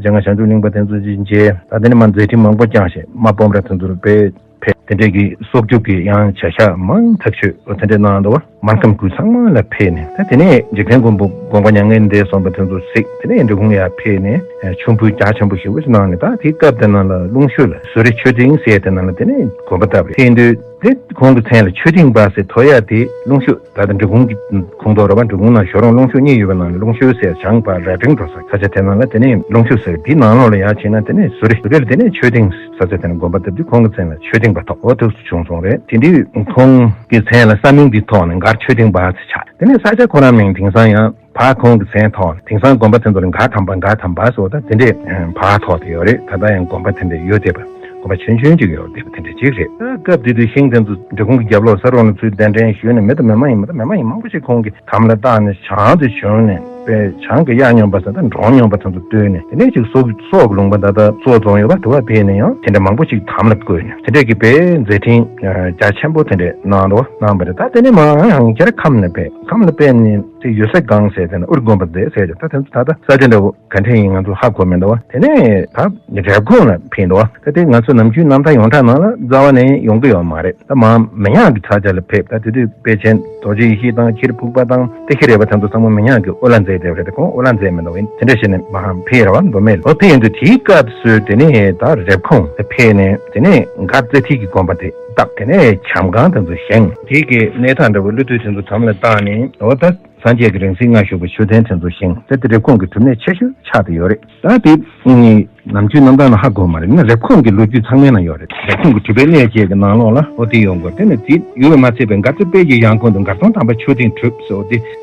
རྗེ་ང་བྱང་ཆུབ་གླིང་པ་དེ་ཚོ་ཅིག་མཇལ། ད་དེ་ནས་མར་མཛད་འཕྲིན་མང་པོ་བསྐྱངས་ཤིང་། རྨ་སྤོམ་ར་དེ་ཚོར་ཕེབས། དེ་འདྲའི་གི་སྲོག་རྒྱུག་གི་ཡང་བྱ་བཞག་མང་ཐག་ཆོད་དེ་འདྲ་གནང་འདུག་པ། སྨར་ཁམས་ཁུལ་ཚང་མ་ལ་ཕེབས་ནས། ད་དེ་ནས་འཇིག་རྟེན་མགོན་པོ་དགོངས་པ་མྱ་ངན་འདས་སོང་བ་དེ་ཚོ་གཟིགས། དེ་ནས་འབྲི་གུང་ཡར་ཕེབས་ནས་མཆོད་འབུལ་རྒྱ་ཆེན་པོ་ཞེ་པོ་ཞིག་གནང་ནས། ད་དེའི་སྐབས་དེ་ནང་ལ་ལུང་ཤུར་ལ་བཟོ་རིག་ཆོས་སྡིངས་ཟེར་དེ་ནང་ལ་དེ་ནས་དགོན་པ་བཏབ་རེད། དེ་ཡིན་དུས་ དེ་ཁོང་གི་མཚན་ལ་ཆོས་སྡིངས་པ་ཟེར་ཐོགས་ཡ་དེ་ལུང་ཤོད་ད་ལྟ་འབྲི་གུང་གི་ཁོངས་གཏོགས་རེད་པ། འབྲི་གུང་ནང་ཞོ་རོང་ལུང་ཤོད་གཉིས་ཡོད་པའི་ནང་ནས་ལུང་ཤོད་ཟེར་བྱང་པ་རྭ་སྒྲེང་འགྲོ་ས་ས་ཆ་དེ་ནང་ལ་དེ་ནས་ལུང་ཤོད་ཟེར་དེའི་ནང་ལོགས་ལ་ཡར་ཕྱིན་ན་དེ་ནས་ཟུ་རི། ཟུ་རི་ལ་དེ་ནས་ཆོས་སྡིངས་ས་ཆ་དེ་ནས་དགོན་པ་བཏབ་དུས་ཁོང་གི་མཚན་ལ་ཆོས་སྡིངས་པ་ཐོགས། འོ་དེ་བྱུང་སོང་རེད། དེ་འདྲའི་ཁོང་གི་མཚན་ལ་ས་མིང་འདི་ཐོགས་ནས་མགར་ཆོས་སྡིངས་པ་ཟེར་ཆགས། དེ་ནས་ས་ཆ་ཁོ་རང་མིང་དེང་སང་ཡང་བ་ཁོང་གི་མཚན་ཐོགས། དེང་སང་དགོན་པ་དེ་ཚོ་ལ་མགར་དམ་པ་མགར་དམ་པ་ཟེར་བ་དང་དེ་འདྲས་བ་ཐོགས་ཏེ་ཡོད་རེད། ད་ལྟ་ཡང་དགོན་པ་དེ་འདྲས་ཡོད་བསྡད་པ། དགོན་པ་ཆུང་ཆུང་ཅིག་ཡོད་བསྡད་པ་དེ་འདྲས་ཅིག་རེད། ད་སྐབས་དེ་དུས་ཤིང་དེ་ཚོ་འབྲི་གུང་གི་རྒྱབ་ལོགས་ས་རོང་ལ་ཚུར་གདན་འདྲེན་ཞུས་ནས་མི་དང་མི་མ་ཡིན་པ་དང་མི་མ་ཡིན་མང་པོ་ཞིག་ཁོང་གིས་དམ་ལ་བཏགས་ནས་བྱང་དུ་བྱོན་ནས་དཔེ་བྱང་གི་གཡའ་སྨྱོན་པ་ཟེར་དང་འབྲོང་སྨྱོན་པ་དེ་ཚོ་བཏུལ་ནས་དེ་འདྲས་ཅིག་སྲོག་སྲོག་གི་ལུང་པ་ད་ལྟ་གཙོ་རྫོང་ཡོད་པ་དེ་བ་ཕེབས་ནས་ཡང་དེ་འདྲས་མང་པོ་ཞིག་དམ་ལ་བཀོད་ནས་དེ་འདྲས་ཀྱི་དཔེ་མཛད་འཕྲིན་རྒྱ་ཆེན་པོ་དེ་འདྲས་གནང་འདུག་གནང་བ་རེད། ད་དེ་ནས་མར་ཡང་ཁྱེད་རང་ཁམས་ལ་ཕེབས། ཁམས་ལ་ཕེབས་ནས་དེ་ཡོད་ས་སྒང་ཟེར་དེ་ན་ཨུར་དགོན་པ་བསྡད་ཟེར་ཏེ་ད་དེ་ཚོ་ད་ལྟ་ས་ཆ་འདྲ་བོ་ག་འདྲ་ཡིན་ང་ཚོ་ཧ་གོ་མི་འདུག་བ། དེ་ནས་ད་རེབ་གོང་ལ་ཕེབས་འདུག་བ། ད་དེ་ང་ཚོ་ནམ་རྒྱུན་རྣམ་ཐར་ཡོངས་གྲགས་ནང་ལ་རྩ་བ་ནས་ཡོང་གི་ཡོད་མ་རེད། ད་མར་མི་ཉག་གི་ས་ཆ་ལ་ཕེབས། ད་དེ་དུས་དཔེ་ཆེན་རྡོ་རྗེ་ཡེ་ཤེས་དང་ཁྱི་རི་ཕུག་པ་དང་ཏི་ཤི་རས་པ་དེ་ཚོ་ཚང་མ་མི་ཉག་གི་དབུ་བླ་མཛད་བསྡད་པ་རེད། དེ་ཁོང་དབུ་བླ་མཛད་མི་འདུག་བ། དེ་འདྲ་བྱས་ནས་མར་ཕེབས་ར་བ་མདོ་སྨད་ལ། འོ་དེ་ཡིན་དུས་དེའི་སྐབས་སུ་དེ་ནས་ད་རེབ་གོང་དུ་ཕེབས་ནས་དེ་ནས་མགར་རྩེ་ཐིག་གི་དགོན་པ་དེ་བཏབ། དེ་ནས་བྱམས་སྒང་དེ་ཚོ་བཞེངས། དེ་གི་གནས་སྟངས་འདྲ་བོ་ཀླུ་བདུད་དེ་ཚོ་དམ་ལ་བཏགས་ནས་འོ་ད། སངས་རྒྱས་ཀྱི་རིང་བསྲེལ་མངའ་གཞུག་པའི་མཆོད་རྟེན་དེ་ཚོ་བཞེངས་ཏེ་དེ་རེབ་གོང་གི་གྲུབ་གནས་ཆེ་ཤོས་ཆགས་ཏེ་ཡོད་རེད། ད་དེ་ནམ་རྒྱུན་རྣམ་ཐར་ནང་ཧ་གོ་མ་རེད་ན་རེབ་གོང་གི་ལོ་རྒྱུས་ཚང་མའི་ནང་ཡོད་རེད། རེབ་གོང་གི་གྲུབ་པའི་གནས་བཅས་ཀྱི་ནང་ལོགས་ལ་འོ་དེ་ཡོང་གི་རེད། དེ་ནི་དེ་ཡོད་པ་མ་ཚད་པའི་མགར་རྩེ་དཔལ་གྱི་ཡང་ཁོངས་དུ་མགར་སྟོང་དམ་པ་མཆོད་རྟེན་གྲུབ་ཟེར་འོ་དེ་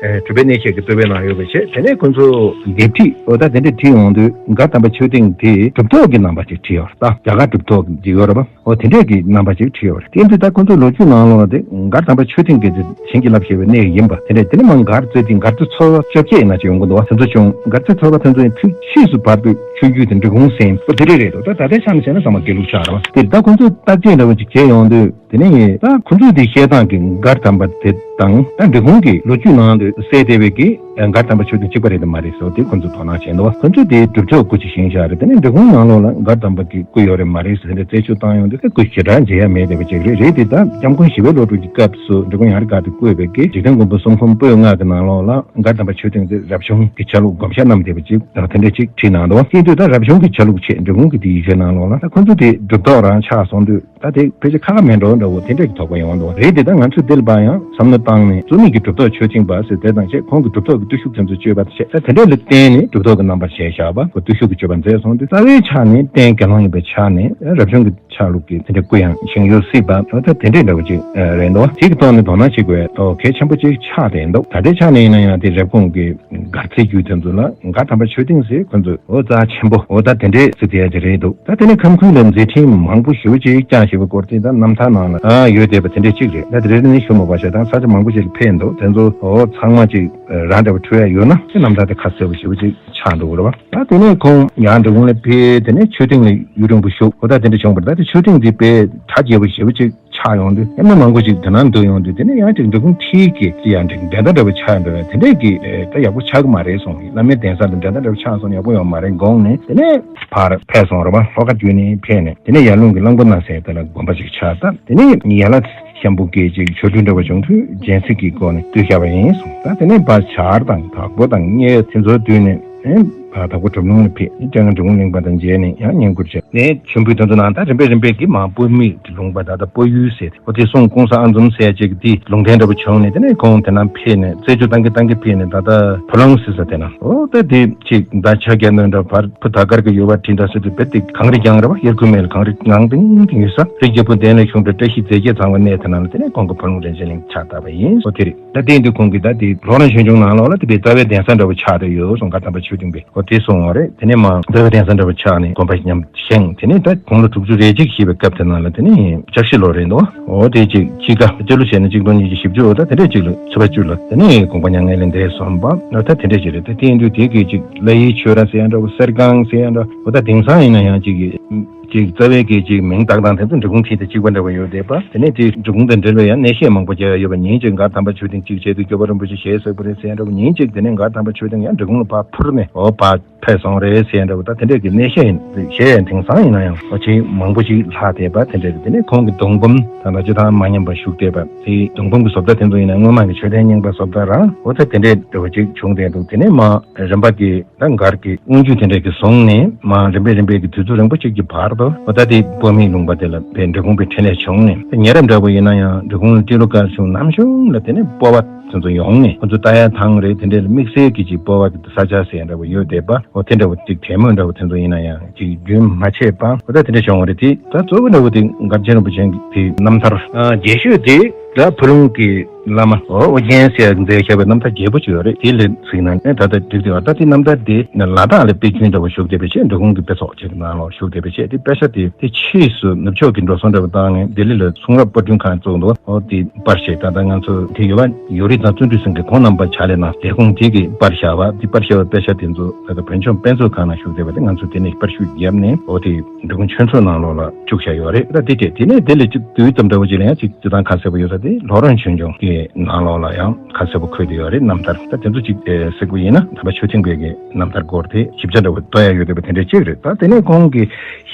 གྲུབ་པའི་གནས་བཅས་ཀྱི་རྩོད་པའི་ནང་ཡོད་པའི་ཆེད་དེ་ནས་ཁོ་ཚོ་ལྡེབས་བྲིས་འོ་ད་དེ་འདྲ་བྲིས་ཡོང་དུས་མགར་དམ་པ་མཆོད་རྟེན་དེ་གྲུབ་ཐོབ་ཀྱི་རྣམ་པ་ཅིག་བྲིས་ཡོད་རེད། ད་རྒྱ་གར་གྲུབ་ཐོབ་ཀྱི་ཡོད་རེད་པ། འོ་དེ་འདྲས་ཀྱི་རྣམ་པ་ཅིག་བྲིས་ཡོད་རེད། དེ་འདི་ད་ཁོ་ཚོའི་ལོ་རྒྱུས་ནང་ལོགས་ལ་དེ་མགར་དམ་པ་ཆོས་སྡིངས་ཀྱི་དེ་བྱིན་གྱིས་བརླབས་ཞེས་པའི་གནས་ཡིན་པ་དེ་འདྲས། དེ་ནས་མར་མགར་རྩེ་སྡིངས་མགར་རྩེ་ཚོ་བཅོ་བརྒྱད་ཡིན་ན་ཅིག་ཡོང་གི་འདུག་བ། དེ་ཚོ་བྱུང་། མགར་རྩེ་ཚོ་བ་དེ་ཚོ་ཡི་ཕྱོགས་ཕྱིས་སུ་བར་དུ་ཆོས་བརྒྱུད་དེ་འབྲི་གུང་ཟེར་ཡིན་པ་དེ་འདྲས་རེད་འདུག་ད་ད་ལྟའི་ཆ་ནས་བཤད་ན་ཚང་མ་དགེ་ལུགས་ཆགས་རེད་བ། དེ་ད་ཁོ་ཚོས་བརྟག་དཔྱད་འདྲ་བོ་ཅིག་བྱས་ཡོང་དུས་དེ་ནས་ད་ཁོ་ཚོས་དེ་བཤད་སྟངས་ཀྱི་མགར་དམ་པ་དེ་དང་ད་འབྲི་གུང་གི་ལོ་རྒྱུས་ནང་དུ་གསལ་བསྡད་པའི་གི་མགར་དམ་པ་ཆོས་སྡིངས་གཅིག་པ་རེད་དམ་མ་རེད་ཟེར་བ་དེ་ཁོ་ཚོས་དོ་སྣང་བྱས་འདུག་བ། ཁོ་ཚོས་དེ་སྒྲུབ་ཐབས་སྐུ་ཅིག་བཞེངས་བཞག་རེད། དེ་ནས་འབྲི་གུང་ནང་ལོགས་ལ་མགར་དམ་པ་གི་སྐུ་ཡོད་རེད་མ་རེད་ཟེར་ནས་རྩད་གཅོད་བཏང་ཡོང་དུས་སྐུ་ཞེ་དྲག་མཇལ་ཡ་མེད་བསྡད་པ་ཅིག་རེད། རེད་དེ་ད་སྐྱབས་མགོན་ཞི་བའི་བློ་གྲོས་ཀྱི་སྐབས་སུ་འབྲི་གུང་ཡང་རི་སྒར་དུ་བསྐོས་པའི་གི་འཇིག་རྟེན་མགོན་པོ་གསུང་འབུམ་པོད་ལྔ་གི་ནང་ལོགས་ལ་མགར་དམ་པ་ཆོས་སྡིངས་དེ་རབ་བྱུང་གི་ཆ་ལུགས་བགོ་བཤའ་བསྣམས་བསྡད་པ་ཅིག་དང་དེ་འདྲ་ཅིག་བྲིས་གནང་འདུག་བ། དེ་དུས་ད་རབ་བྱུང་གི་ཆ་ལུགས་ཆེད་འབྲི་གུང་གི་དེའི་གཞས་ནང་ལོགས་ལ་ད་ཁོ་ཚོ་དེ་སྒྲུབ་ཐབས་རང་ཆགས་སོང་དུས། ད་དེ་ཕལ་ཆེར་ཁ་ཁ་མེད་འགྲོ་འདྲ་བོ་དེ་འདྲ་གི་དོགས་པ་ཡོང་འདུག་རེད་དེ། ད་ང་ཚོས་འདི་ལ་ཕར་ཡང་བསམ་བློ་བཏང་ནས་རྩོམ་མི་གི་གྲུབ་ཐོབ་ཆོས་སྡིངས་པ་ཟེར་དེ་དང་བཅས་ཁོང་གི་གྲུབ་ཐོབ་ཀྱི་བརྟུལ་ཞུགས་དེ་ཚོ་སྤྱོད་པ་བྱས། ད་དེ་འདྲ་ལ་བརྟེན་ནས་གྲུབ་ཐོབ་ཀྱི་རྣམ་པར་བྱས་བཞག་པ་ཁོ་བརྟུལ་ཞུགས་ཀྱི་སྤྱོད་པ་མཛད་སོང་དུས་རྩ་བའི་ཆ་ནས་རྟེན་དགེ་སློང་ཡིན་པའི་ཆ་ནས་རབ་བྱུང་གི་ཆ་ལུགས་ཀྱི་དེ་འདྲ་སྐུ་ཡང་བཞེངས་ཡོད་སྲིད་པ། ད་དེ་འདྲའི་འདྲ་བོ་ཅིག་རེད་འདུག་དེ་གི་ཐོག་ནས་དོ་སྣང་བྱེད་དགོས་དོ་གལ་ཆེན་པོ་ཅིག་ཆགས་བསྡད་འདུག་ད་ལྟའི་ཆ་ནས་ཡིན་ན་ཡང་དེ་རེབ་གོང་གི་མགར་རྩེ་རྒྱུད་དེ་ཚོ་ལ་མགར་དམ་པ་ཆོས་སྡིངས་ཟེར་ཁོ་ཚོས་འོ་རྩ་ཆེན་པོ་འོ་ད་དེ་འདྲས་ཟེར་དེ་ཡ་ཅིག་རེད་འདུག་ད་དེ་ནས་ཁམས་ཁུལ་ལ་མཛད་འཕྲིན་མང་པོ་ཞེ་པོ་ཅིག་བསྐྱངས་ཞེས་པའི་སྐོར་དེ་ད་རྣམ་ཐར་ནང་ལ་ཨ་ཡོད་བསྡད་པ་དེ་འདྲས་ཅིག་རེད། ད་དེ་རེ་རེ་ནས་ཞུ་མ་པ་ཞེ་དང་ས་ཆ་མང་པོ་ཞིག་ལ་ཕེབས་འདུག་དེ་ཚོ་འོ་ཚང་མ་ཅིག་རང་འདྲ་བ་འཕྲོད་ཡ་ཡོད་ན་དེ་རྣམ་ཐར་དེ་ཁ་གསལ་པོ་ཞེ་པོ་ཅིག་ཆགས་འདུག་རེད་བ། ད་དེ་ནས་ཁོང་ཡང་འབྲི་གུང་ལ་ཕེབས། དེ་ནས་ཆོས་སྡིངས་ལ་ཡུན་རིང་པོ་བཞུགས། འོ་ད་དེ་འདྲ་བྱུང་བ་རེད། ད་དེ་ཆོས་སྡིངས་འདི་དཔེ་གྲ་རྒྱས་པོ་ཞེ་པོ་ཅིག་ཆགས་ཡོང་དུས་ཡང་མི་མང་པོ་ཞིག་དེ་ན་འདུ་ཡོང་དུས་དེ་ནས་ཡང་ཅིག་འབྲི་གུང་མཐིལ་གྱི་ཅི་ཡང་འགྲིག་འགྲན་ཟླ་འདྲ་བོ་ཆགས་འགྲོ་བས་དེ་འདྲས་ཀྱི་ད་ཡག་པོ་ཆགས་ཀྱི་མ་རེད་གསུངས། བླ་མའི་གདན་ས་དང་འགྲན་ཟླ་འདྲ་བོ་ཆགས་སོང་ཡག་པོ་ཡོང་མ་རེད་དགོངས་ནས་དེ་ནས་ཕར་ཕེབས་སོང་རེད་བ། ལྷོ་ཁ་བརྒྱུད་ནས་ཕེབས་ནས་དེ་ནས་ཡར་ཀླུང་གི་གླང་པོ་ན་ཟེར་དེ་ལ་དགོན་པ་ཞིག་ཆགས། ད་དེ་ནས་ཡན་ལག་ཤམ་བུ་གྱི་ཅིག་ཆོ་འཕྲུལ་འདྲ་བོ་བྱུང་དུས་སྦྱིན་སྲེག་གི་སྒོ་ནས་བཏུལ་བཞག་པ་ཡིན་གསུངས། ད་དེ་ནས་ཕར་ཇར་དང་དྭགས་པོ་དང་གཉའ་དེ་ཚོ་བསྡུས་ནས། ཨེ། ད་དྭགས་པོ་གྲུབ་ལུང་ལ་ཕེབས། སྤྱན་སྔ་འབྲི་གུང་གླིང་པ་དང་མཇལ་ནས་ཡང་བསྙེན་བཀུར་བྱས་ནས་མཆོད་འབུལ་དེ་ཚོ་གནང་། ད་རིམ་པས་རིམ་པས་ཀྱིས་མར་སྤུ་མེད་ཀྱི་ལུང་པ་ད་ལྟ་སྤོ་ཡུལ་ཟེར་ཏེ་འོ་དེ་སོང་ཀུང་ས་ཨ་འཛོམ་ཟེར་ཅིག་དེ་ལུང་བསྟན་འདྲ་པོ་བྱུང་ནས་དེ་ནས་ཁོང་དེ་ན་ཕེབས་ནས་རྩད་གཅོད་བཏང་གི་བཏང་གི་ཕེབས་ནས་ད་ལྟ་བུ་ལོང་ཟེར་ས་དེ་ན་འོ་ད་དེ་ཅིག་ད་ཆ་རྒྱ་ནོན་འདྲ་བར་བུ་ད་གར་གྱི་ཡོལ་བ་བྲིས་འདྲ་ཟེར་དུས་བེད་དེ་གངས་རི་རྒྱང་རེད་བ། ཡར་ཁུལ་མེད་ལ་གངས་རི་ངང་ཏིང་ཏིང་ཡོད་ས། རི་རྒྱལ་པོ་གདན་ལ་བཞུགས་འདྲ་བཀྲ་ཤིས་རྫས་བརྒྱད་ཚང་བའི་གནས་དེ་ན་ལ་དེ་ནས་ཁོང་གི་བུ་ལོང་རིན་ཆེན་གླིང་ཆགས་བསྡད་པ་ཡིན། འོ་དེ་རེད། ད་དེ་ཡིན་དུས་ཁོང་གིས་ད་དེ་ལོ་རང་གཞུང་ཆུང་ནང་ལོགས་ལ་དེ་པའི་རྩ་བའི་གདན་ས་འདྲ་བོ་ཆགས་བསྡད་ཡོད་གསུངས། མགར་དམ་པ་ཆོས་སྡིངས་པའི་འོ་དེ་གསུངས་པ་རེད། དེ་ནས་མར་རྩ་བའི་གདན་ས་འདྲ་བོ་ཆགས་ནས་དགོན་པ་མཉམ་བཞེངས། དེ་ནས་ད་དགུང་ལོ་དྲུག་ཅུ་རེ་གཅིག་བཞེས་པའི་སྐབས་དེ་ནང་ལ་དེ་ནས་འཆར་གཞི་ལོ་རེད་འདུག་འོ་དེ་གཅིག་གཅིག་ཀ་སྤྱི་ལོ་བྱས་ན་གཅིག་སྟོང་ཉིས་བརྒྱ་བཞི་བཅུ། འོ་ད་དེ་འདྲས་གཅིག་ལ་ཚེས་པ་བཅུ་ལ་དེ་ནས་དགོངས་པ་མྱ་ངན་ལས་འདས་སོང་བ། འོ་ད་དེ་འདྲས་གཅིག་རེད། ད་དེ་ཡིན་དུས་དེ་གི་གཅིག་ལ་ཡི་ཆོས་ར་ཟེར་ཡ་འདྲ་བོ་གསེར་སྒང་ཟེར་ཡ་འདྲ་འོ་ད་དེང་སང་ཡིན་ན་ཡང་གཅིག་གི་ཅིག་རྩ་བའི་གི་ཅིག་མིང་བཏགས་སྟངས་དེ་ཚོ་འབྲི་གུང་མཐིལ་དེ་གཅིག་པ་འདྲ་བོ་ཡོད་བསྡད་པ། དེ་ནས་དེ་འབྲི་གུང་དང་འབྲེལ་བའི་ཡང་གནས་བཤད་མང་པོ་རྒྱག་ཡ་ཡོད་པ་ཉིན་གཅིག་མགར་དམ་པ་ཆོས་སྡིངས་གཅིག་བྱས་དུས་སྐྱོབ་པ་རིན་པོ་ཆེ་ཞལ་གཟིགས་པ་རེད་ཟེར་ཡ་འདྲ་བོ། ཉིན་གཅིག་དེ་ནས་མགར་དམ་པ་ཆོས་སྡིངས་ཡང་འབྲི་གུང་ལ་ཕར་འཕུར་ནས་འོ་ཕར་ ཕེབས་སོང་རེད་ཟེར་འདྲ་བོ། ད་དེ་འདྲས་ཀྱི་གནས་བཤད་ཡིན་བཤད་ཡིན། དེང་སང་ཡིན་ན་ཡང་ཨོ་ཆེ་མང་པོ་ཞིག་ལྷག་བསྡད་པ་དེ་འདྲས་རེད། དེ་ནས་ཁོང་གི་གདུང་འབུམ་ད་ལྟ་སྤྱི་བཏང་མ་ཉམས་པ་བཞུགས་བསྡད་པ་དེ། གདུང་འབུམ་གྱི་བཟོ་ལྟ་དེ་ཚོ་ཡིན་ན་སྔོན་མ་གི་མཆོད་རྟེན་རྙིང་པ་བཟོ་ལྟ་རང་ཨོ་ད་དེ་འདྲས་འདྲ་བོ་ཅིག་བྱུང་བསྡད་འདུག་དེ་ནས་མ་རིམ་པ་གི་ད་མགར་གྱི་དབང་རྒྱུད་དེ་འདྲས་ཀྱི་བཟུང་ནས་མ་རིམ་པས་རིམ་པས་ཀྱི་དུས་ཚོད་རིང་པོ་ཅིག་གི་བར་དུ་ཨོ་ད་དེ་དཔག་མེད་ལུང་པ་དེ་ལ་པའི་འབྲི་གུང་པའི་འཕྲིན་ལས་བྱུང་ནས། ད་ཉེ་རབས་འདྲ་བོ་ཡིན་ན་ཡང་འབྲི་གུང་ལ་ཏི་ལོ་ཀ་བྱུང་ནམ་བྱུང་ལ་དེ་ནས་སྤོ་བ་དེ་ཚོ་ཡོང་ནས་ཁོ་ཚོ་ལྟ་ཡ་ཐང་རེད། དེ་འདྲའི་དམིགས་བསལ་གྱི་ཅིག་སྤོ་བ་གི་ས་ཆ་ཟེར་ཡ་འདྲ་བོ་ཡོད་བསྡད་པ། ཨོ་དེ་འདྲ་བོ་ཅིག་གྲོས་མོལ་འདྲ་བོ་དེ་ཚོ་ཡིན་ན་ཡང་ཅིག་རྒྱུན་མ་ཆད་པ་ཨོ་ད་དེ་འདྲ་བྱུང་བ་རེད། དེ་ད་གཙོ་བོ་འདྲ་བོ་དེ་མགར་ཆེན་རིན་པོ་ཆེ་གི་དེ་རྣམ་ཐར་རྒྱས་ཤོས་དེ་ད་ཕུ་ལུང་གི་བླ་མ་ཨོ་ཨོ་རྒྱན་ཟེར་མཛད་བཞག་པའི་རྣམ་ཐར་རྒྱས་པོ་ཅིག་ཡོད་རེད། དེ་ལ་གཟིགས་ན་ནས་ད་ལྟ་འགྲིག་བསྡད་པ། ད་དེ་རྣམ་ཐར་དེ་ལ་དྭགས་ལ་དཔེ་རྒྱུན་འདྲ་བོ་བཞུགས་བསྡད་པའི་ཆེད། འབྲི་གུང་གི་དཔེ་ཚོགས་ཅིག་ནང་ལོགས་བཞུགས་བསྡད་པའི་ཆེད། དེ་དཔེ་ཆ་དེ་དེ་ཕྱིས་སུ་ནུབ་ཕྱོགས་ཀྱི་འགྲོ་སོང་འདྲ་བོ་བཏང་ནས་ལྡི་ལི་ལ་གསུང་རབ་པར་སྐྲུན་ཁང་བཙུགས་འདུག་ཨོ་དེ་པར་བཞེས། ད་ལྟ་ང་ཚོ་དེ་ཡོད་པ་ཡོད་རེད། ད་བརྩོན་འགྲུས་སེང་གེ་ཁོང་རྣམ་པ་ཕྱག་ལས་གནང་སྟེ་ཁོང་དེ་གི་པར་བཞག་པ། དེ་པར་བཞག་པའི་དཔེ་ཆ་དེ་ཚོ་ད་ལྟ་བོད་ལྗོངས་དཔེ་མཛོད་ཁང་ནང་བཞུགས་བསྡད་པ་དེ་ང་ཚོ་དེ་ནས་པར་བཤུས་བརྒྱབ་ནས་ཨོ་དེ་འབྲི་གུང་ཆོས་མཚོ་ནང་ལོགས་ལ་བཅུག་བཞག་ཡོད་རེད། ད་དེ་བྱས་དེ་ནས་དེ་ལས་ཅིག་དུས་ཙམ་འདྲ་བོ་ཅིག་ལ་ཡང་ཅིག་སྤྱིར་བཏང་ཁ་གསལ་པོ་ཡོད་ས་དེ་ལྷོ་རོང་ཆོས་འབྱུང་གི་ནང་ལོགས་ལ་ཡང་ཁ་གསལ་པོ་འཁོད་བསྡད་ཡོད་རེད། རྣམ་ཐར་ད་དེ་ཚོ་ཅིག་གཟིགས་པ་ཡིན་ན་དམ་པ་ཆོས་ཐིམ་པའི་གི་རྣམ་ཐར་སྐོར་དེ་ཞིབ་ཆ་འདྲ་བོ་ལྟ་ཡ་ཡོད་བསྡད་པ་དེ་འདྲ་ཅིག་རེད། ད་དེ་ནས་ཁོང་གི་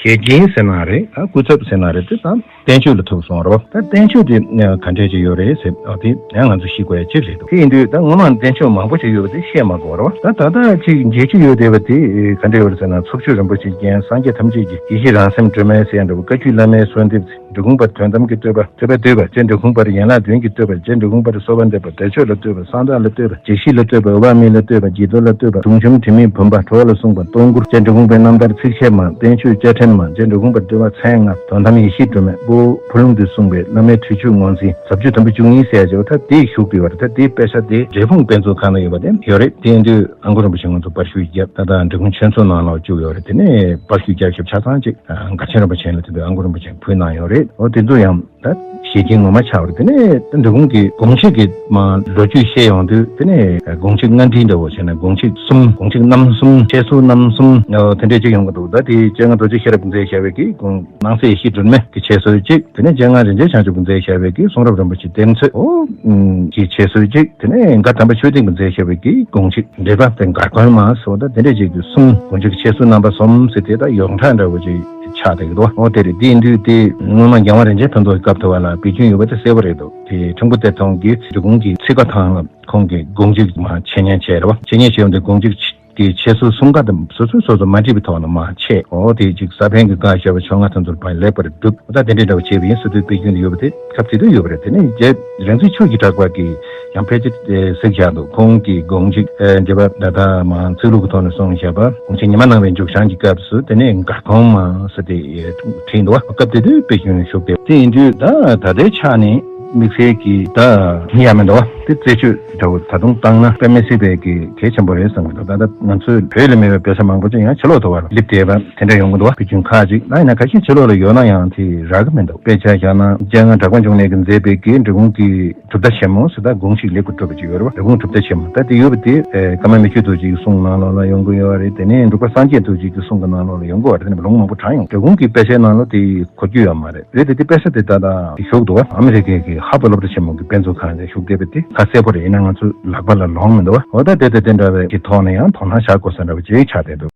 ཞལ་རྒྱུན་ཟེར་ན་རེད། ད་སྐུ་ཚབ་ཟེར་ན་རེད། དེ་ད་བསྟན་ཆོས་ལ་ཐུག་སོང་རོ། ད་བསྟན་ཆོས་དེ་ག་འདྲས་ཅིག་ཡོད་རེད་ཟེར་ཨ་དེ་ཡང་ང་ཚོ་ཤེས་དགོས་ཡ་གཅིག་རེད་འདུག་དེ་ཡིན་དུས་ད་སྔོན་མ་བསྟན་ཆོས་མང་པོ་ཅིག་ཡོད་པ་དེ་བཤད་མ་དགོས་རོ། ད་ད་ལྟ་ཅིག་མཇལ་རྒྱུ་ཡོད་བསྡད་པ་དེ་ག་འདྲས་ཡོད་རེད་ཟེར་ན། ཚོགས་མཆོད་རིན་པོ་ཆེའི་རྒྱན། སངས་རྒྱས་ཐམས་ཅད་ཀྱི་ཡེ་ཤེས་རང་སེམས་སྒྲོན་མེ་ཟེར་ཡ་འདྲ་བོ། བཀའ་བརྒྱུད་བླ་མའི་གསོལ་འདེབས། འབྲི་གུང་པར་དོན་དམ་གྱི་བསྟོད་པ། བསྟོད་པ་བསྟོད་པ་བཅས། འབྲི་གུང་པར་ཡན་ལག་བདུན་གྱི་བསྟོད་པ་བཅས། འབྲི་གུང་པར་གསོལ་བ་འདེབས་པ། བདེ་མཆོག་ལ་བསྟོད་པ། གསང་བདག་ལ་བསྟོད་པ། རྗེ་བཞི་ལ་བསྟོད་པ། འོད་དཔག་མེད་ལ་བསྟོད་པ། བརྗིད་རྡོར་ལ་བསྟོད་པ། གདུང་ཆེན་དྲི་མེད་བུམ་པ། གྲོགས་ལ་གསུངས་པ། སྟོང་སྐུར་བཅས། འབྲི་གུང་པའི་རྣམ་ཐར་ཚིགས་བཅད་མ། བསྟན་ཆོས་བཅད་ཕྲེང་མ། བཅས། འབྲི་གུང་པར་བསྟོད་པ་ཚན་ལྔ། དོན་དམ་ཡེ་ཤེས་སྒྲོན་མེ། དབུ་ཕུ་ལུང་དུ་གསུངས་པའི་བླ་མའི་ཁྲིད་ཆོས་ངོས་འཛིན། ཟབ་ཆོས་དུམ་བུ་བཅུ་གཉིས་ཟེར་ཡ་ཅིག་ད་དེ་བཞུགས་ཡོད་པ་རེད། ད་དེའི་དཔེ་ཆ་དེ་འབྲས་སྤུངས་དཔེ་མཛོད་ཁང་ན་ཡོད་པ་དེ་ཡོད་རེད། དེ་ཡིན་དུས་ཨ་ཁུ་རིན་པོ་ཆེ་ང་ཚོ་པར་བཤུས་བརྒྱབ། ད་ལྟ་འབྲི་གུང་ཆོས་མཚོ་ནང་ལ་བཅུག་ཡོད་རེད། དེ་ནས་པར་བཤུས་བརྒྱབ་ཞབས་ཆ་ཚང་ཅིག་མགར་ཆེན་རིན་པོ་ཆེ་ལ་དེ་དུས་ཨ་ཁུ་རིན་པོ་ཆེ་ཕུལ་གནང་ཡོད་རེད། འོ་དེ་ཚོ་ཡང་ད་ཞལ་རྒྱུན་ངོ་མ་ཆགས་པ་རེད། དེ་ནས་ད་འབྲི་གུང་གི་དགོངས་གཅིག་གི་མ་ལོ་རྒྱུས་བཤད་ཡོང་དུས་དེ་ནས་དགོངས་གཅིག་ལྔ་འདྲེན་འདྲ་བོ་བྱས་ན་དགོངས་གཅིག་གསུམ། དགོངས་གཅིག་རྣམ་གསུམ། འཆད་སོ་རྣམ་གསུམ། འོ་དེ་འདྲས་ཅིག་ཡོང་གི་འདུག་ད་དེ་སྤྱན་སྔ་རྡོ་རྗེ་ཤེས་རབ་ཀྱིས་མཛད་བཞག་པའི་གི་དགོངས། སྣང་གསལ་ཡེ་ཤེས་སྒྲོན་མེ་གི་འཆད་སྲོལ་གཅིག་དེ་ནས་སྤྱན་སྔ་རིན་ཆེན་བྱང་ཆུབ་ཀྱིས་མཛད་བཞག་པའི་གི་གསུང་རབ་རིན་པོ་ཆེ་གཏེར་མཛོད་འོ་གི་འཆད་སྲོལ་གཅིག་དེ་ནས་མགར་དམ་པ་ཆོས་ཐིམ་གྱིས་མཛད་བཞག་པའི་གི་དགོངས་གཅིག་འགྲེལ་པ་དེ་མགར་དགོན་མ་སོགས་ད་དེ་འདྲས་ཅིག་གི་གསུམ། དགོངས་གཅིག་གི་འཆད་སོ་རྣམ་པ་གསུམ་ཟེར་དེ་ད་ཡོངས་གྲགས་འདྲ་བོ་ཅིག་ཆགས་བསྡད་ཀྱི་འདུག་འོ་དེ་རེད། དེ་ཡིན་དུས་དེ་སྔོན་མ་རྒྱལ་དབང་རིན་ཆེན་ཕུན་ཚོགས་ཀྱི་སྐབས་དུ་བ་ལ་དཔེ་རྒྱུན་ཡོད་པ་དེ་གསལ་པོ་རེད་འདུག་དེ་ཁྲིམས་སྐུ་གཏེར་སྟོན་གྱིས་འབྲི་གུང་གི་ཚིག་ཀ་ཐང་ལ་ཁོང་གིས་དགོངས་གཅིག་མ་འཆད་ཉན་བྱས་རེད་བ། འཆད་ཉན་བྱས་ཡོང་དུས་དགོངས་གཅིག་གི་འཆད་སོ་གསུམ་ཀ་དང་སོ་སོས་སོ་སོ་མ་བྲིས་པའི་ཐོག་ནས་མར་ཆད། འོ་དེ་ཅིག་ས་པཎ་གྱི་བཀའ་བཞག་པ་ཕྱོགས་སྔ་དེ་ཚོར་ཕར་ལེགས་པར་བསྒྲུབས། ད་དེ་འདྲའི་འདྲ་བ་བྱས་པ་ཡིན་ཟེར་དུས་དཔེ་རྒྱུན་དུ་ཡོད་པ་དེ་སྐབས་དེ་དུས་ཡོད་པ་རེད། དེ་ནས་རྗེ་རིག་འཛིན་ཆོས་ཀྱི་གྲགས་པ་གིས་ཡང་ཕལ་ཆེར་གཟིགས་བཞག་འདུག་ཁོང་གིས་དགོངས་གཅིག་འགྲེལ་པ་ད་ལྟ་མ་ཚིག་ལྷུག་གི་ཐོག་ནས་གསུངས་བཞག་པ་དགོངས་གཅིག་ཉི་མ་སྣང་བའི་མཇུག་བྱང་གི་སྐབས་སུ་དེ་ནས་མགར་དགོངས་མ་ཟེར་ཏེ་བྲིས་འདུག་སྐབས་དེ་དུས་དཔེ་རྒྱུན་བཞུགས་ཏེ་དེ་ཡིན་དུས་ད་ད་ལྟའི་ཆ་ནས། དམིགས་བསལ་གྱི་ད་མི་ཡ་མེད་འདུག་བ། དེ་རྩད་གཅོད་འདྲ་བོ་ད་དུང་བཏང་ན་དཔེ་མི་སྲིད་པའི་གི་གལ་ཆེན་པོ་རེད་བསམ་གྱི་འདུག་ད་ལྟ་ང་ཚོའི་བོད་ལ་མེད་པའི་བོད་ས་མང་པོ་ཅིག་ཡང་ཕྱི་ལོགས་དུ་བར་སླེབས་བསྡད་པ་དེ་འདྲ་ཡོང་གི་འདུག་བ། དཔེ་རྒྱུན་ཁག་ཅིག་ལ་ཡིན་ན་ཁ་ཤས་ཕྱི་ལོགས་ལ་ཡོད་ན་ཡང་དེ་རག་གི་མི་འདུག་དཔེ་ཆ་བཞག་ན་སྤྱན་སྔ་གྲགས་པ་འབྱུང་གནས་ཀྱིས་མཛད་པའི་གི་འབྲི་གུང་གི་གྲུབ་མཐའ་ཆེན་མོ་ཟེར་ད་དགོངས་གཅིག་ལེགས་པར་གྲུབ་པ་ཅིག་ཡོད་རེད་བ། འབྲི་གུང་གྲུབ་མཐའ་ཆེན་མོ་ད་དེ་ཡོད་པ་དེ་ཀརྨ་མི་བསྐྱོད་རྡོ་རྗེ་གི་གསུང་ནང་ལོགས་ལ་ཡོང་གི་ཡོད་རེད། དེ་ནས་འབྲུག་པ་སངས་རྒྱས་རྡོ་རྗེ་གི་གསུང་གི་ནང་ལོགས་ལ་ཡོང་གི་ཡོད་རེད། དེ་ནས་ལུང་མང་པོ་དྲངས་ཡོང་། འབྲི་གུང་གི་དཔེ་ཆའི་ནང་ལོགས་དེ་གོ་རྒྱུ་ཡོད་མ་རེད། རེད་དེ་དེ་དཔེ་ཆ་དེ་ད་ལྟ་བཞུགས་འདུག་བ། ཨ་མི་རི་ཀའི་གི་ཧར་བར་སློབ་གྲྭ་ཆེན་མོ་གི་དཔེ་མཛོད་ཁང་ནས་བཞུགས་བསྡད་པ་དེ་ཁ་གསལ་པོ་རེད། ཡིན་ན་ང་ཚོ་ལག་པ་ལ་ལོང་མི་འདུག་བ། འོ་ད་དེ་དེ་དེ་འདྲ་བའི་གི་ཐོག་ནས་ཡང་དོ་སྣང་བྱ་དགོས་ས་འདྲ་བ་ཅིག་ཆགས་བསྡད་འདུག